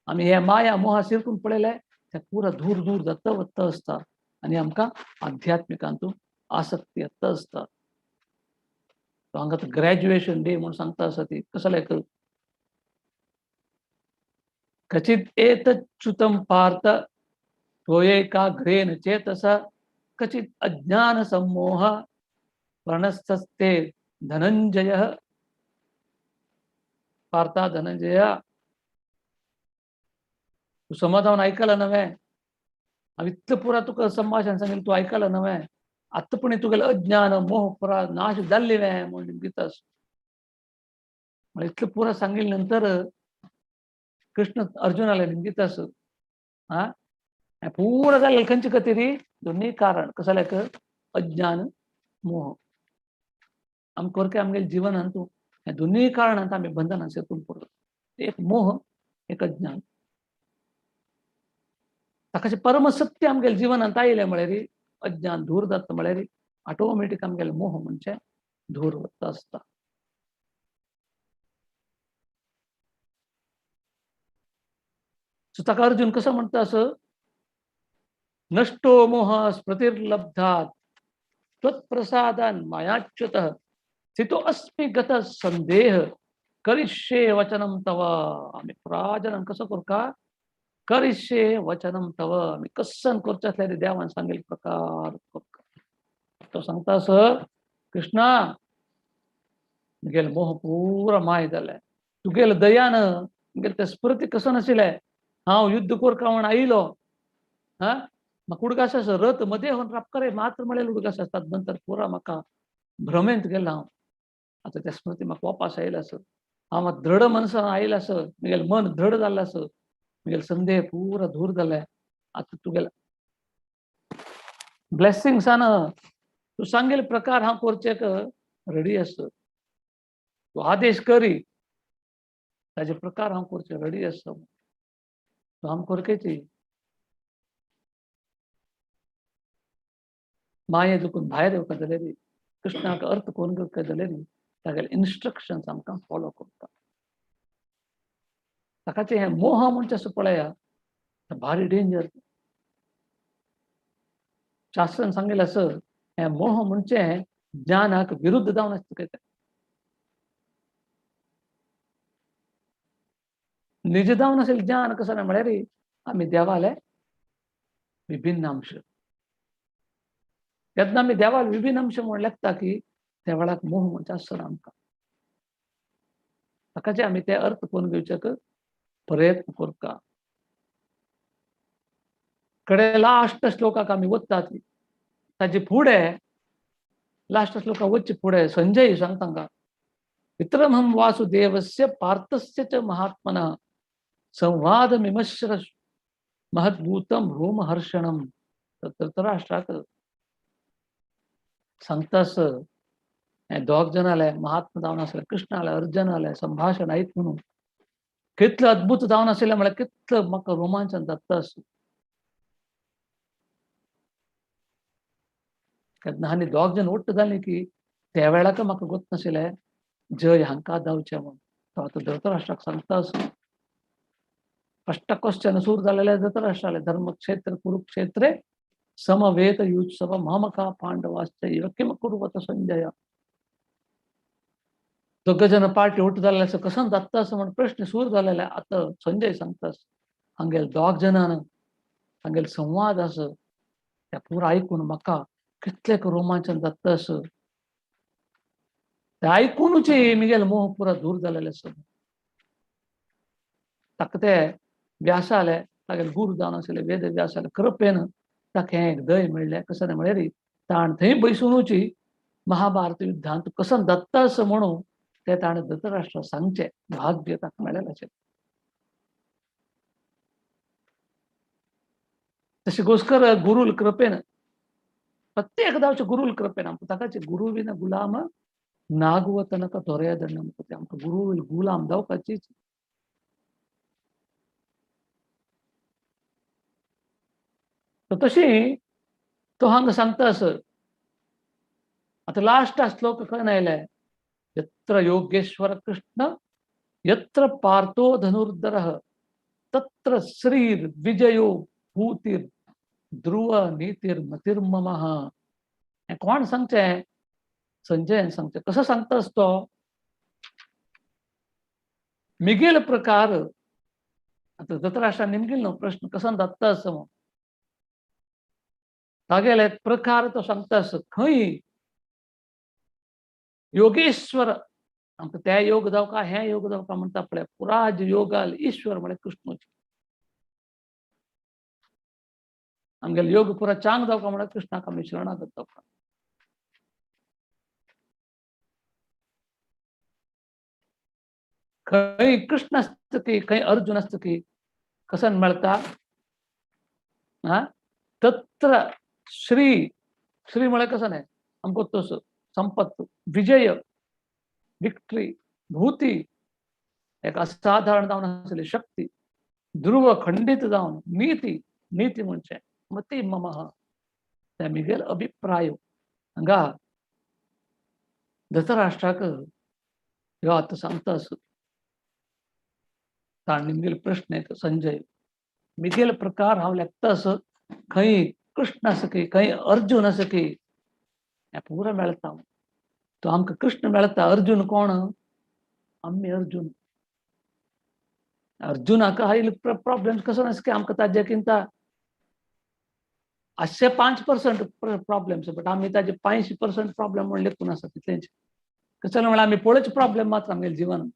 आमी हे माया मोहा शिरकून पळयले ते पुरा दूर दूर जाता वता आसता आनी आमकां आध्यात्मिकांतू आसक्ती येता आसता. हांगा ग्रॅज्युएशन डे म्हणून सांगता आसा ती कसलें कचित एतच्युतं पार्थ त्वयैकाग्रेण चेतसा कचित अज्ञान सम्मोह प्रणस्तस्ते धनंजय. पार्था धनंजया, तू समाधान ऐकलं नव्हे, हांव इतलें पुरा तुका संभाशण सांगिल्लें तूं आयकलं नव्हे, आतां पण तुगेलें अज्ञान मोह पुरा नाश जाल्ले वे म्हणून गीतास म्हळ्यार इतलें पुरा सांगिल्लें नंतर कृष्ण अर्जुनाला गीतास हा पुरा जाल्लें खंयचे खातीर? दोन्ही कारण. कसलें? अज्ञान मोह. आमकां कोरके आमगेले जिवनांत ह्या दोनूय कारणांत आमी बंधनान शिरकून पडलो. एक मोह, एक अज्ञान. ताकाचे परमसत्य आमगेले जिवनांत आयलें म्हळ्यार अज्ञान दूर जाता म्हळ्यार ऑटोमॅटीक आमगेले मोह म्हणजे दूर वता आसता. सो ताका अर्जुन कसो म्हणटा असो, नष्टो मोह स्मृतिर्लब्धात् त्वत्प्रसादान् मायाच्युतः स्थितो अस्मि गत संदेह करिष्ये वचनं तव. आमी पुराजनान कसो करका, करिष्ये वचनं तव. आमी कसन करचें आसल्यार देवान सांगेल प्रकार करका. तो सांगता असो, कृष्णा मुगेले मोह पुरा माय जाले, तुगेले दयान मुगेले ते स्मृती कसो नाशिल्ले, हांव युद्ध करका म्हण आयलो, हा म्हाका उडगास आसा रथ मदें होवन रापकरे मात्र म्हळ्यार उडगास आसतात, नंतर पुरा म्हाका भ्रमेंत गेला हांव. आतां त्या स्मृती म्हाका वापस आयला आसा, हांव म्हाका दृढ मनसान आयला आसा, म्हगेलें मन दृढ जाल्लें आसा, म्हगेलें संदेह पुरा दूर जाले. आतां तुगेले ब्लेसिंग्सान तूं सांगेल प्रकार हांव करचेक रेडी आसा, तूं आदेश करी ताजे प्रकार हांव करचे रेडी आसा. तूं आम करकेची माये दुखून भायर येवका जाल्यार कृष्णाक अर्थ कोण करता जाल्यार तागेले इन्स्ट्रक्शन्स आमकां फॉलो करता. ताकाचे हे मोह म्हणजे असो पळया भारी डेंजर. शास्त्रान सांगेलें आसा हे मोह म्हणजे ज्ञानाक विरुद्ध जावन आसता. कितें निज जावन आशिल्लें ज्ञान कसो ना म्हळ्यार आमी देवाले विभिन्न अंश. जेन्ना आमी देवाले विभिन्न अंश म्हूण लागता की त्या वेळाक मोह म्हणजे आसना आमकां. ताकाचे आमी ते अर्थ करून घेवच्याक प्रयत्न करता. कडे लास्ट श्लोकाक आमी वतात, ताजे फुडें लास्ट श्लोकाक वचचे फुडें संजय सांगता तांकां, पितरमहं वासुदेवस्य पार्थस्य च महात्मनः संवादमिमश्र महद्भूतं रोमहर्षणं. धृतराष्ट्राक सांगतास हे दोग जण आले महात्मा जावन आसले, कृष्ण आले, अर्जुन आले, संभाशण आयत म्हणून कितलें अद्भुत जावन आशिल्लें म्हळ्यार कितलें म्हाका रोमांचन जाता आसूं. तेन्ना आनी दोग जण ओट्ट जाले की त्या वेळाक म्हाका गोत नाशिल्लें जय हांकां जावचें म्हूण. तो आतां धृतराष्ट्राक सांगता आसूं. फस्ट क्वेश्चन सूर जालेले धृतराष्ट्राले, धर्मक्षेत्र कुरुक्षेत्रे समवेत युत्सव मामका पांडवाश्चैव किम कुर्वत संजय. दोग जण पार्टी ओट्ट जाल्ले आसा कसो जाता असो म्हण प्रश्न सूर जालेले. आतां संजय सांगता हांगेले दोग जणान हांगेले संवाद आसा त्या पुरा आयकून म्हाका कितलें रोमांचन जाता असो. ते आयकुनूच मिगेल मोह पुरा दूर जालेले आसा. ताका ते व्यासाले तागेले गुरू जावन आशिल्ले वेद व्यासाले कृपेन ताका हें एक दय मेळ्ळें. कशें म्हळ्यार ताणें थंय बैसुनूच महाभारत युद्धांत कसो दत्ता असो म्हणून ते ताणें धृतराष्ट्राक सांगचें भाग्य ताका मेळ्ळें आशिल्लें. तशें गोस्कर गुरूल कृपेन प्रत्येक धांवचे गुरूल कृपेन आमकां ताकाचे गुरू विना गुलाम नागवतनका दೊರೆಯದಣ್ಣ म्हणटा. आमकां गुरू गुलाम जावपाचीच. तशी तो हांगा सांगता असो. आतां लास्ट श्लोक खंय आयले, यत्र योगेश्वर कृष्ण यत्र पार्थो धनुर्धरः तत्र श्रीर विजयो भूतिर ध्रुव नीतिर मतिर्ममः. हें कोण सांगचें? संजयन सांगचें. कसो सांगता आसतो मिगेल प्रकार. आतां धृतराष्ट्रान निमगेल न्हू प्रश्न कसो जाता आसो म्हूण तागेले प्रकार तो सांगता आसो. खंय योगेश्वर आमकां ते योग जावका हें योग जावका म्हणटा पळय, पुराज योगाल ईश्वर म्हळ्यार कृष्णूची. आमगेले योग पुरा चांग जावका म्हळ्यार कृष्णाक आमी शरणागत जावका. खंय कृष्ण आसता की खंय अर्जुन आसता की कसन मेळटा हा तत्र श्री. श्री म्हळ्यार कसो न्हय आमकां तसो संपत्त विजय विक्ट्री, भूती एक असाधारण जावन आसली शक्ती, ध्रुव खंडीत जावन नीती, नीती म्हणजे मती ममः त्या मिगेल अभिप्राय. हांगा धृतराष्ट्राक ह्यो आतां सांगता आस ताणें मिगेल प्रश्न एक संजय मिगेल प्रकार हांव लेखता आस खंय कृष्ण आसा की खंय अर्जुन आसा की हें पुरो मेळटा. तो आमकां कृष्ण मेळटा, अर्जुन कोण? आमी अर्जुन. अर्जुनाक आयिल्ले प्रॉब्लेम कसो आसा की आमकां ताजे किंता आठशे 5% प्रॉब्लेम्स, बट आमी ताजे 85% प्रॉब्लेम म्हण लेखून आसा तितलेंच. कसो म्हळ्यार आमी पळोवचे प्रॉब्लेम मात्र आमगेले जिवन.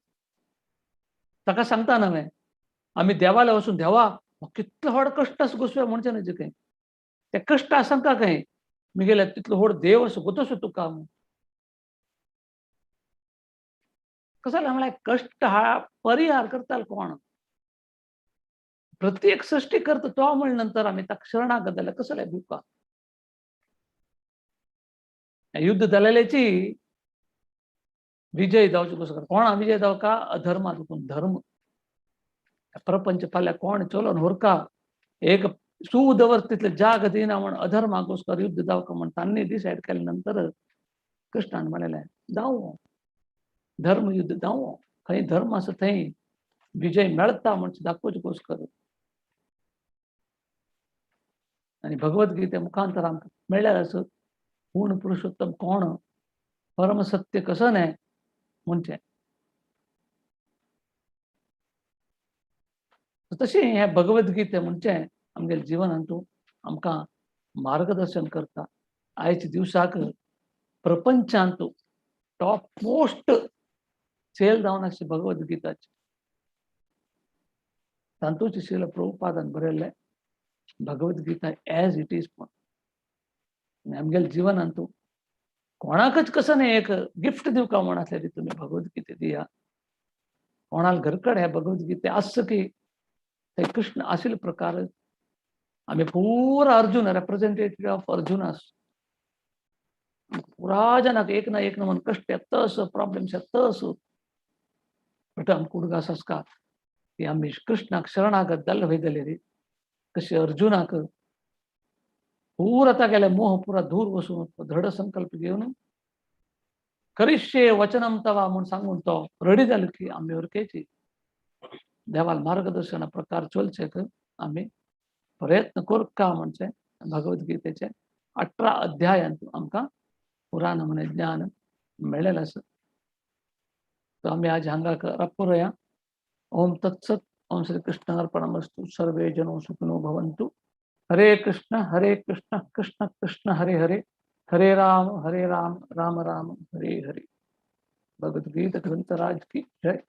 ताका सांगता न्हय आमी देवाले वचून देवा कितलो व्हड कश्ट आसा गोसवे म्हणचें न्हय खंय ते कश्ट आसा का खंय मिगेले तितलो व्हड देव असो गोतोसो तुका. कसो म्हळ्यार कश्ट हा परिहार करतालो कोण? प्रत्येक सृष्टी करता तो म्हण नंतर आमी ताका शरणागत जाल्यार कसले भिवका? युद्ध जालेल्याची विजय जावचो कसो? कोण विजय जावका? अधर्मा चुकून धर्म प्रपंच फाल्यां कोण चलोवन व्हरका एक सूदवर तितले जाग दिना म्हण अधर्मा गोस्कर युद्ध जावका म्हण तांणी डिसायड केले नंतर कृष्णान म्हणलें जावं धर्म युद्ध जावं, खंय धर्म आसा थंय विजय मेळता म्हण दाखोवचें गोस्कर. आनी भगवद्गीते मुखांतर आमकां मेळ्ळ्यार आसत पूर्ण पुरुषोत्तम कोण, परम सत्य कसो न्हय म्हणचें. तशें हें भगवद्गीते म्हणचें आमगेले जिवनांतू आमकां मार्गदर्शन करता. आयच्या दिवसाक प्रपंचांतू टॉप मोस्ट सेल जावन आसची भगवद्गीताची. तातूंत श्रील प्रभुपादान बरयल्लें भगवद्गीता एज it is. पण आमगेले जिवनांतू कोणाकच कसं न्हय एक गिफ्ट दिवका म्हण आसलें तुमी भगवद्गीते दिया. कोणाक घरकड हे भगवद्गीते आसचो की ते कृष्ण आशिल्ले प्रकार आमी पुरा अर्जुन रेप्रेझेंटेटिव्ह ऑफ अर्जुन आस. पुरा जनाक एक ना एक ना म्हण कश्ट येता असो प्रॉब्लेम्स येता असो, बट आमकां उडगास आसका की आमी कृष्णाक शरणागत जाल्ले वयतले रे. कशें अर्जुनाक पुरा तागेले मोह पुरा दूर वचून दृढ संकल्प घेवन करिष्ये वचनम तवा म्हूण सांगून तो रेडी जालो की आमी उरकेची देवाल मार्गदर्शना प्रकार चलचे आमी प्रयत्न करका म्हणचे भगवद्गीतेचे 18 अध्यायांत आमकां पुरा नमुने ज्ञान मेळ्ळेलें आसा. तो आमी आज हांगा रापुरया. ओम तत्सत. ओम श्री कृष्ण अर्पणमस्तु. सर्वे जनो सुखिनो भवन्तु. हरे कृष्ण कृष्ण कृष्ण हरे हरे, हरे राम राम राम हरे हरे. भगवद्गीता ग्रंथराज की जय,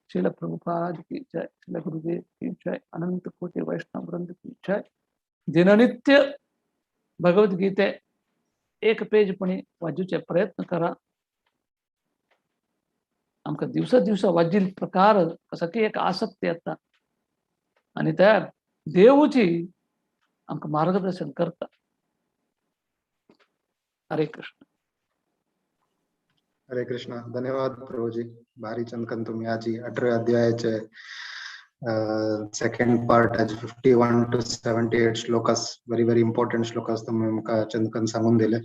श्रील प्रभुपाद की जय, श्रील गुरुदेव की जय, अनंत कोटि वैष्णव वृंद की जय. दिननित्य भगवद्गीते एक पेज पणी वाचूचे प्रयत्न करा. आमकां दिवसा दिवसा वाजील प्रकार कसा की एक आसक्ती येता आनी त्या देवूची आमकां मार्गदर्शन करता. हरे कृष्ण. हरे कृष्ण. धन्यवाद प्रभुजी. भारी चंदकन तुम्ही आजी 18व्या अध्यायाचे सेकंड पार्ट आज 51 to 78 shlokas, very very important shlokas तुम्ही आमकां चंदकन सांगून दिले.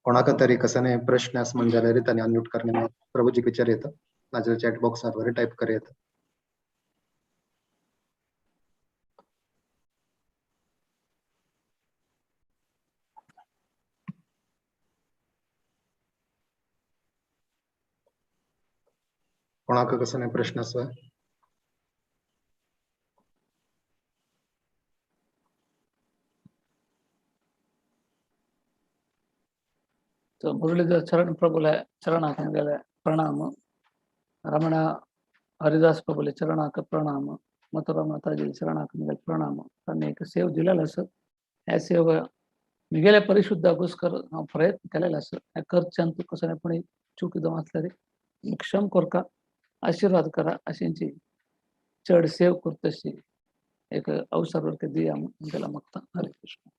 कोणाक तरी कसने प्रश्न आस म्हण जाल्यार तांणी अनम्यूट करणे प्रभुजी विचार येता, नाजाल्यार चॅट बॉक्सार बरें टायप कर येता. कोणाक कसने प्रश्न आसा? तो मुरलीधर चरण प्रभुले चरणाक गेले प्रणाम. रमण हरिदास प्रभुले चरणाक प्रणाम. मथुरा माताजी चरणाक गेले प्रणाम. तांणी एक सेव दिलेलो आसा. हे सेव मिगेले परिशुद्ध गोस्कर हांव प्रयत्न केलेलो आसा. हे करच्यान तूं कसं पण चूक जावं आसल्यार क्षम करका, आशीर्वाद करा. अशींची चड सेव करतशी एक अवसर दिया गेला मागता. हरे कृष्ण.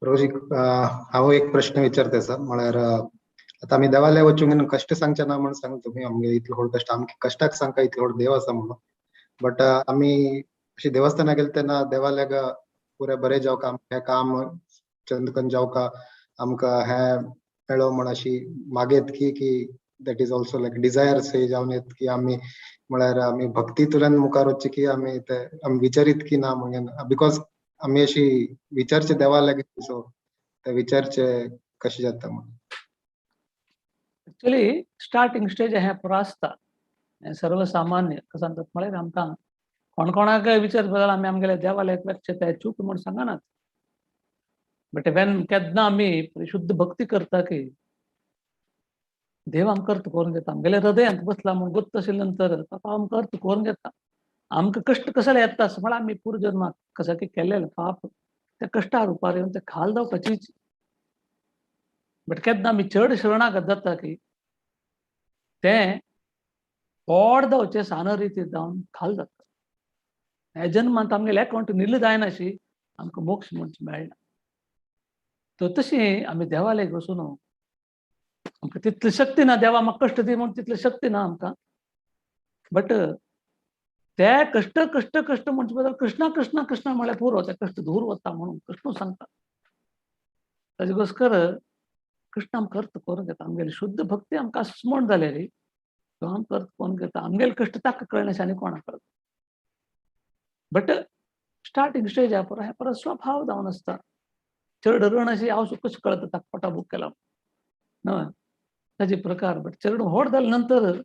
रोजी, हांव एक प्रश्न विचारते सर. म्हळ्यार आतां आमी देवालय वचूंक कश्ट सांगचे ना म्हण सांग तुमी, आमगे इतलो व्हड कश्ट, आमकां कश्टाक सांगका इतलो व्हड देव आसा म्हणून. बट आमी अशी देवस्थानां गेले तेन्ना देवालयाक पुरे बरें जावका, हें काम चंदकन जावका, आमकां हें मेळो म्हण अशी मागयत की की that is also like desire से जावन येत की आमी म्हळ्यार आमी भक्तीतल्यान मुखार वचचे की आमी ते आमी विचारीत की ना म्हणून, because आमी अशी विचारचे देवालयाक, सो ते विचारचे कशें जाता म्हणून. एक्चुअली स्टार्टिंग स्टेज हें पुरो आसता. हें सर्वसामान्य कसं सांगतात म्हळ्यार आमकां कोण कोणाक विचार बदल आमी आमगेले देवालयाक वचचे ते चूक म्हूण सांगनात. बट when केन्ना आमी शुद्ध भक्ती करता की देव आमकां अर्थ करून घेता, आमगेले हृदयांत बसला म्हूण गोत्त आशिल्ले नंतर ताका आमकां अर्थ करून घेता. आमकां कश्ट कसले येता म्हळ्यार आमी पूर्वजन्माक कसं की केल्लें पाप त्या कश्टा रुपार येवन ते खाल जावपाचीच. बट केन्ना आमी चड शरणागत जाता की तें पोट जावचें सान रिती जावन खाल जाता. ह्या जन्मांत आमगेले अकावंट निल जायनाशी आमकां मोक्ष म्हणचे मेळना. तर तशें आमी देवालयाक वचून आमकां तितली शक्ती ना, देवा म्हाका कश्ट दी म्हूण तितली शक्ती ना आमकां. बट ते कश्ट कश्ट कश्ट म्हणचे बदल कृष्णा कृष्णा कृष्णा म्हळ्यार पुरो, ते कश्ट दूर वता म्हणून कृष्ण सांगता. ताजे गोस्कर कृष्ण आमकां अर्थ करून घेता. आमगेली शुद्ध भक्ती आमकां स्मरण जालेली तो आमकां अर्थ करून घेता. आमगेले कश्ट ताका कळनाशे आनी कोणाक कळना. बट स्टार्टिंग स्टेज ह्या पुरो हें परत स्वभाव जावन आसता. चड रण अशी हांव कशें कळता ताका पोटा बूक केला न्हय ताजे प्रकार. बट चेडूं व्हड जाले नंतर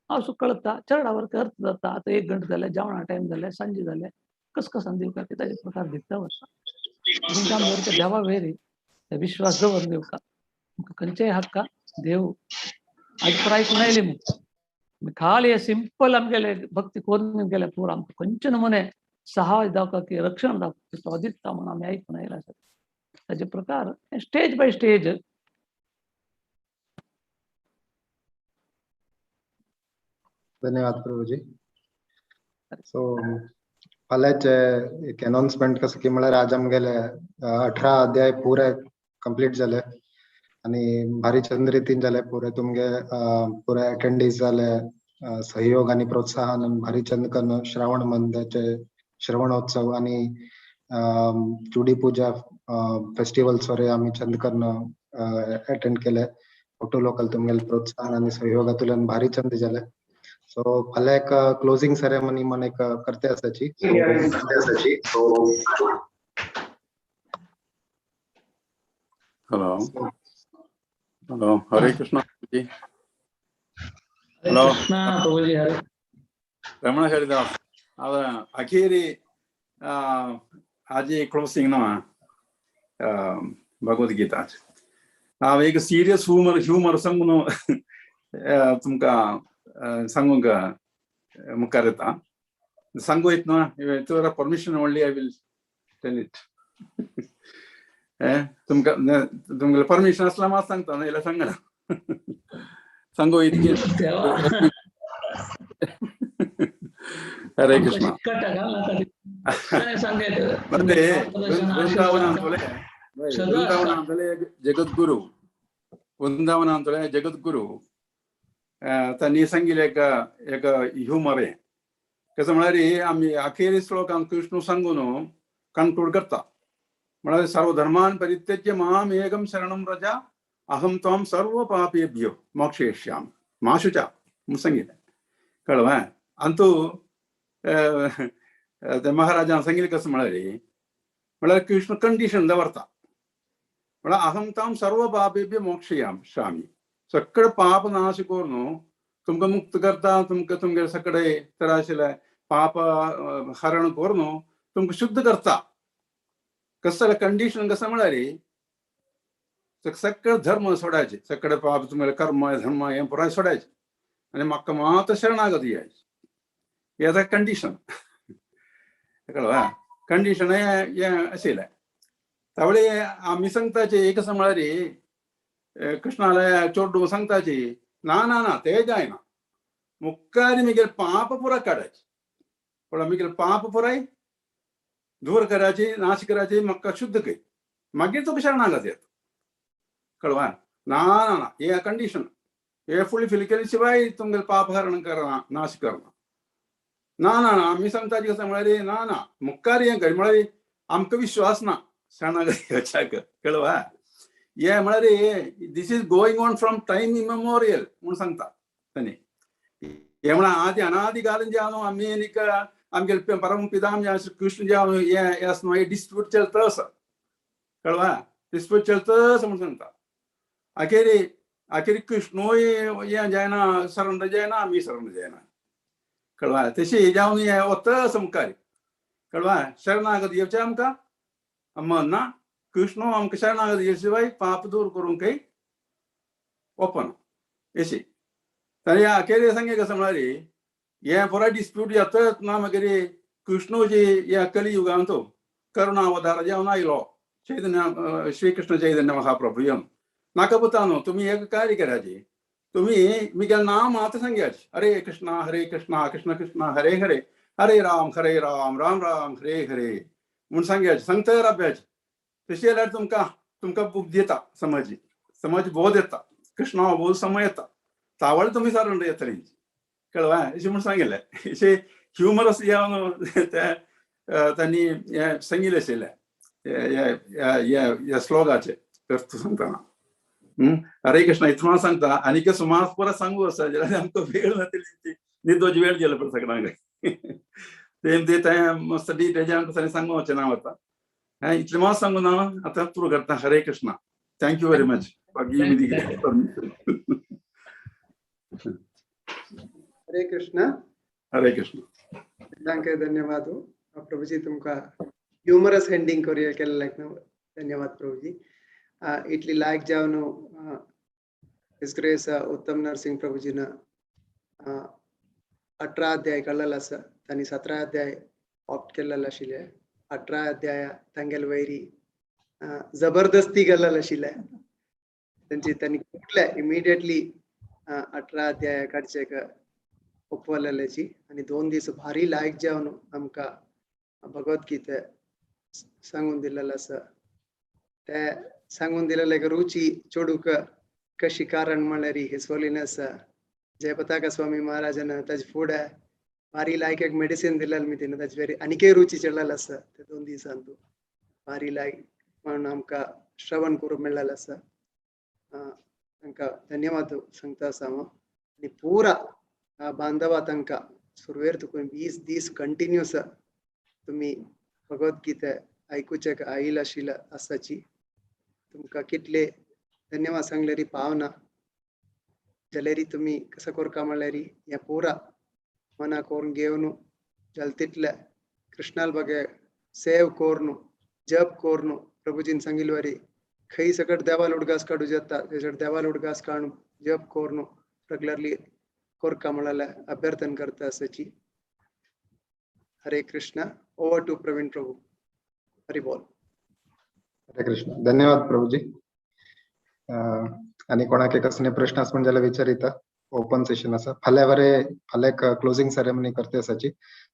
हांव सुख कळता चेरडा वरक अर्थ जाता. आतां एक घंटा जालें, जेवणा टायम जालें, सांजे जालें, कसकसान दिवका की ताजे प्रकार दिता वता. आमकां देवा वेरी विश्वास दवर दिवका आमकां खंयचेय हक्का देव आज पुराय आयकून आयली मू खाली सिंपल आमगेले भक्ती करून गेले पुरो आमकां खंयचे नमुने सहाय जावका की रक्षण जावका तो दिता म्हणून आमी आयकून आयला. ताजे प्रकार स्टेज बाय स्टेज. धन्यवाद प्रभुजी. सो फाल्यांचे एक अनाउन्समेंट कसं की म्हळ्यार आज आमगेले 18 अध्याय पुरे कंप्लीट जाले आनी भारी चंद रितीन जाले पुरे. तुमगे पुरे अटेंडीज जाले, सहयोग आनी प्रोत्साहन भारी चंद श्रावण मंदाचे श्रवणोत्सव आनी चुडी पूजा फेस्टिवल सोरे आमी चंदकर्ण अटेंड केले. फोटो लोकल तुमगेले प्रोत्साहन आनी सहयोगातल्यान भारी चंद जाले. सो फाल्यां एक क्लोजिंग सेरेमनी म्हण एक करते आसाची. Hello hello, Hare Krishna ji. Hello Prabhuji. Hare Ramana Haridas. अखेरी आज क्लोजिंग ना भगवद गीता. हांव एक सिरियस ह्युमर ह्युमर सांगून तुमकां सांगूंक मुखार येता. सांगू येत ना, तुवें permission only I will tell it. तुमकां तुमगेलें परमिशन आसल्यार मात सांगता, ना जाल्यार सांगना. सांगू इतकें. हरे कृष्णा. वृंदावनांतले जगद्गुरु, वृंदावनांतले जगद्गुरु तांणी सांगिल्लें एक एक ह्युमर. हें कसं म्हळ्यार आमी अखेरी श्लोकान कृष्ण सांगून कन्क्लूड करता. म्हळ्यार सर्वधर्मान परित्यज्य माम एकम शरणं व्रज अहं त्वां सर्व पापेभ्यो मोक्षयिष्यामि मा शुचा म्हूण सांगिल्लें. कळ्ळें? अंतू ते महाराजान सांगिल्लें कसं म्हळ्यार म्हळ्यार कृष्ण कंडिशन दवरता. म्हळ्यार अहं त्वां सर्व पापेभ्यो मोक्षयिष्यामि, सगळे पाप नाश करून तुमकां मुक्त करता, तुमकां तुमगेले सगळे त्राशिल्ले पाप हरण करून तुमकां शुद्ध करता. कसं जाल्यार कंडिशन कसं म्हळ्यार सगळे धर्म सोडायचे, सगळे पाप तुमगेले कर्म धर्म हें पुराय सोडायचे आनी म्हाका मात शरणागत यायचे. हें आतां कंडिशन. कळ्ळें? कंडिशन हें आशिल्लें. तावळे आमी सांगताचे एक कसं म्हळ्यार कृष्णाले चोडू सांगताची ना ना ना ते जायना, मुखार मिगेले पाप पुराय काडायचे. पण मिगेले पाप पुराय दूर करायची, नाश करायची, म्हाका शुद्ध कर. मागीर तुका शरणागत येता. कळवा ना ना ना हे कंडिशन हे फुल फिल केले शिवाय तुमगेले पाप हरण करना, नाश करना. ना ना ना आमी सांगता कसं म्हळ्यार ना ना मुखार हें कर म्हळ्यार आमकां विश्वास ना शरणागत येवच्याक. कळवा हे म्हळ्यार this is going on from time immemorial म्हणून सांगता तांणी. हे म्हळ्यार आदी अनादी कालन जे न्हू आमी आनीक आमगेले परम पिताम जे कृष्ण जे हे आसा न्हू हे डिस्प्यूट चलता आसा. कळवा डिस्प्यूट चलता आसा म्हणून सांगता. अखेरी अखेरी कृष्णूय हें जायना, सरेंडर जायना, आमी सरेंडर जायना. कळवा तशी जावन हें वता आसा मुखार. कळवा शरणागत येवचें आमकां मन ना कृष्ण आमकां शरणागत येवचे शिवाय पाप दूर करूंक ओपन अशी. तरी अखेरी सांगे कसं म्हळ्यार हें पुराय डिस्प्यूट येतच ना. मागीर कृष्णूजी ह्या कलियुगांत करुणा अवतार जेवन आयलो चैतन्य श्रीकृष्ण चैतन्य महाप्रभू येवन नाका पुतानो तुमी एक कार्य करायची, तुमी मिगेल नाम मात्र सांगायचे, हरे कृष्णा हरे कृष्णा कृष्ण कृष्ण हरे हरे हरे राम हरे राम राम राम हरे हरे म्हणून सांगायचे. सांगता अभ्यास तशें जाल्यार तुमकां तुमकां बुद्धी येता, समज समज बोध येता, कृष्णा बोध समय येता, तावळ तुमी सरेंडर येतली. कळवा अशें म्हणून सांगिल्लें. अशें ह्युमरस जावन ते तांणी हें सांगिल्लें आशिल्लें ह्या श्लोकाचें अर्थ सांगतना. हरे कृष्ण इतलो सांगता. आनीक सुमार परत सांगू आसा जाल्यार आमकां वेळ नातली, निदोज वेळ गेलो पळय सगळ्यांक. ते तें मस्त डिटेल आमकां सांगू वचना ना वता. हें इतलें मात सांगून हांव आतां पुरो करता. Hare Krishna. Thank you very much for giving me the permission. Hare Krishna. Hare Krishna. सगळ्यांक धन्यवाद प्रभुजी, तुमकां ह्युमरस एंडींग करूया केल्ल्याक धन्यवाद प्रभुजी. इतली लायक जावन his grace उत्तम नरसिंह प्रभुजीन 18 अध्याय काडलेलो आसा. तांणी 17 अध्याय ऑप्ट केल्लेलो आशिल्ले. 18 अध्याय तांगेले वैरी जबरदस्ती केल्लेलो आशिल्ले. तांची तांणी कुठले इमिडिएटली 18 अध्याय काडचे ओपवलेल्याची आनी 2 दीस भारी लायक जावन आमकां भगवद्गीता सांगून दिलेलो आसा. ते सांगून दिलेले रुची चोडूक कशी कारण म्हळ्यार his holiness Jayapataka स्वामी महाराजान ताजे फुडें भारी लायक एक मेडिसीन दिलेलें मी तिने ताजे वेरी आनीकय रुची चडलेलो आसा. ते 2 दिसान तूं भारी लायक म्हणून आमकां श्रवण करूंक मेळ्ळेलें आसा. तांकां धन्यवाद सांगता आसा हांव. आनी पुरा बांधवा तांकां सुरवेर तुका 20 दीस कंटिन्यूस तुमी भगवद्गीता आयकुचे आयल आशिल्ले आसाची तुमकां कितले धन्यवाद सांगल्यारी पावना. जाल्यारी तुमी कसो करका म्हणल्यारी ह्या पुरा मना करून घेवन जाल तितले कृष्णाल बगे सेव करून जप करून प्रभुजीन सांगिल्ले वरी खंय सकट देवाल उडगास काडू जाता थंयसर देवाल उडगास काडून जप करून रेगुलरली कोरका म्हळ्यार अभ्यर्थन करता आसाची. Hare Krishna. Over to Praveen Prabhu. Hari बोल. हरे कृष्ण. धन्यवाद प्रभुजी. आनी कोणाक कसले प्रश्न आसा जाल्यार विचारिता. ओपन सेशन आसा. फाल्यां बरे फाल्यां क्लोजिंग सेरेमनी करते आसाची.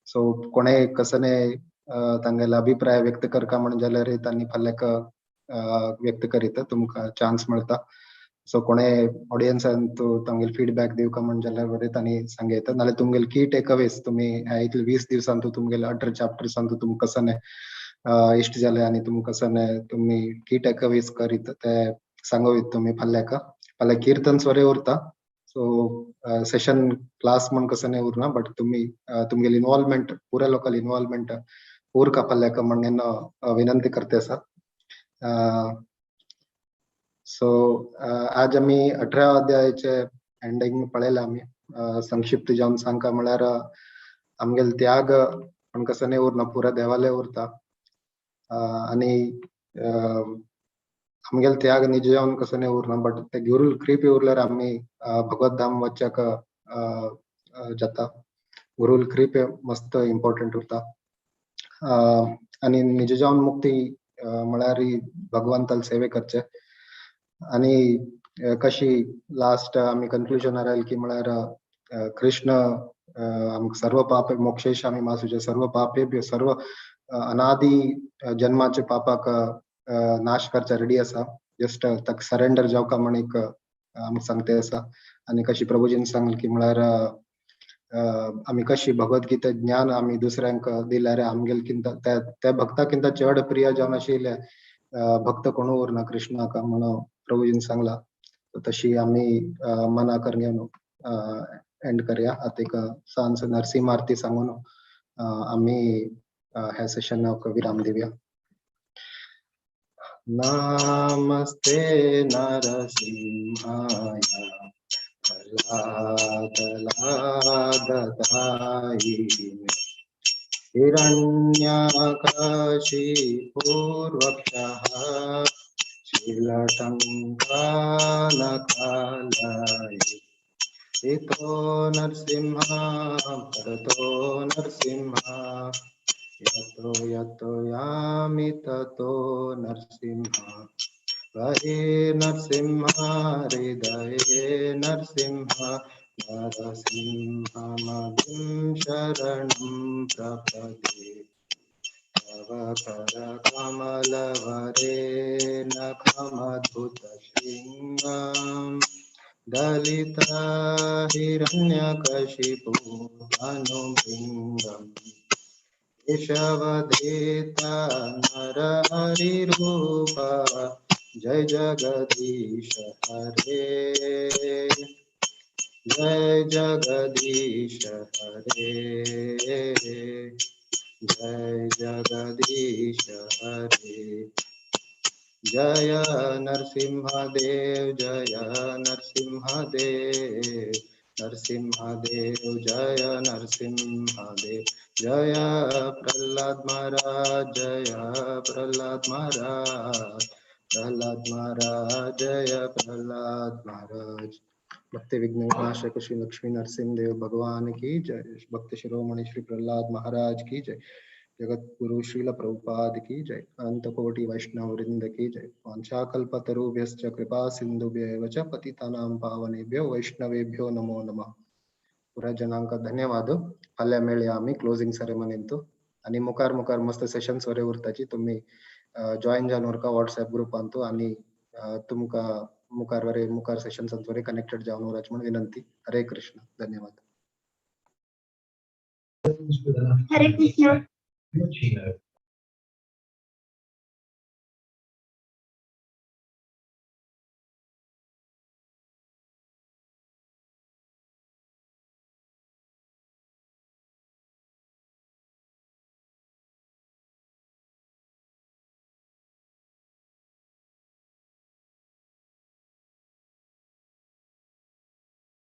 सो कोणे कसने तांगेले अभिप्राय व्यक्त करका म्हणून जाल्यार तांणी फाल्यां व्यक्त करीत तुमकां चान्स मेळता. सो कोणे ऑडियन्सान तांगेले फीडबॅक दिवका म्हणून जाल्यार बरें तांणी सांगयता. नाल्यार तुमगेले की टेक अवेज तुमी ह्या इतले 20 दिवसांत तुमगेले 18 चॅप्टर्सांत तुमकां कसने इश्ट जाले आनी तुमकां कसने तुमी की टेक अवेज करीत ते सांगूत तुमी फाल्यां. फाल्यां कीर्तन स्वरे उरता. सो सेशन क्लास म्हण कसने उरना, बट तुमी तुमगेले इन्वॉल्वमेंट पुरा लोकल इन्वॉल्वमेंट उरका फाल्यां म्हणून विनंती करते आसा. सो आज आमी 18 अध्यायाचे एंडींग पळयला आमी. संक्षिप्त जावन सांगका म्हळ्यार आमगेले त्याग म्हण कसने उरना, पुरा देवाले उरता. आनी आमगेले त्याग निज जावन कसने उरना, बट ते गुरू कृपे उरल्यार आमी भगवत धाम वच्चाक जाता. गुरुल कृपे मस्त इम्पॉर्टंट उरता. आनी निज जावन मुक्ती म्हळ्यार भगवंताल सेवे करचे. आनी कशी लास्ट आमी कन्क्लुजनार आयल की म्हळ्यार कृष्ण आमकां सर्व पाप मोक्षेश आमी मासुचे सर्व पापेभ्यो सर्व अनादी जन्माचे पापाक नाश करच्या रेडी आसा. जस्ट ताका सरेंडर जावका म्हण एक आमकां सांगते आसा. आनी कशी प्रभुजीन सांगले की म्हळ्यार आमी कशी भगवद्गीता ज्ञान आमी दुसऱ्यांक दिल्यार आमगेल किंता त्या भक्ता किंता चड प्रिय जावन आशिल्ले भक्त कोणू उरना कृष्णाक म्हणून प्रभुजीन सांगला. तशी आमी मना कर घेवन एंड करया. आतां एक सांज नरसिंह आरती सांगून आमी ह्या सेशनाक विराम दिवया. नमस्ते नरसिंहाय प्रह्लादतायिने हिरण्यकशिपुर्वक्षः शिलटङ्कानकालये इतो नरसिंह परतो नरसिंह यतो यतो यामि ततो नरसिंह हरे नरसिंह हृदये नरसिंह नरसिंहमदिं शरणं प्रपदे तव करकमलवरे नखमद्भुतशृङ्गं दलिता हिरण्यकशिपुतनुभृङ्गं केशवधेता नरहरिरूपा जय जगदीश हरे जय जगदीश हरे जय जगदीश हरे जय नरसिंहदेव जय नरसिंहदेव नरसिंहदेव जय नरसिंहदेव जय प्रहलाद महाराज जय प्रहलाद महाराज प्रहलाद महाराज जय प्रहलाद महाराज. भक्ति विघ्न विनाशक श्री लक्ष्मी नरसिंह देव भगवान की जय. भक्त शिरोमणि श्री प्रहलाद महाराज की जय. जगत गुरु श्रील प्रभुपाद की जय. अनंत कोटि वैष्णव वृंद की जय. वाञ्छाकल्पतरुभ्यश्च कृपा सिंधुभ्येव च पतितानां पावनेभ्यो वैष्णवेभ्यो नमो नमः. पुरा जनांक धन्यवाद. फाल्यां मेळया आमी क्लोजिंग सेरेमनींतु आनी मुखार मुखार मस्त सेशन्स वरे उरताची. तुमी जॉईन जावन उरका व्हॉट्सएप ग्रुपांतु आनी तुमकां मुखार वरे मुखार सेशन्स वरे कनेक्टेड जावन उराचे म्हूण विनंती. हरे कृष्ण. धन्यवाद. हरे कृष्ण.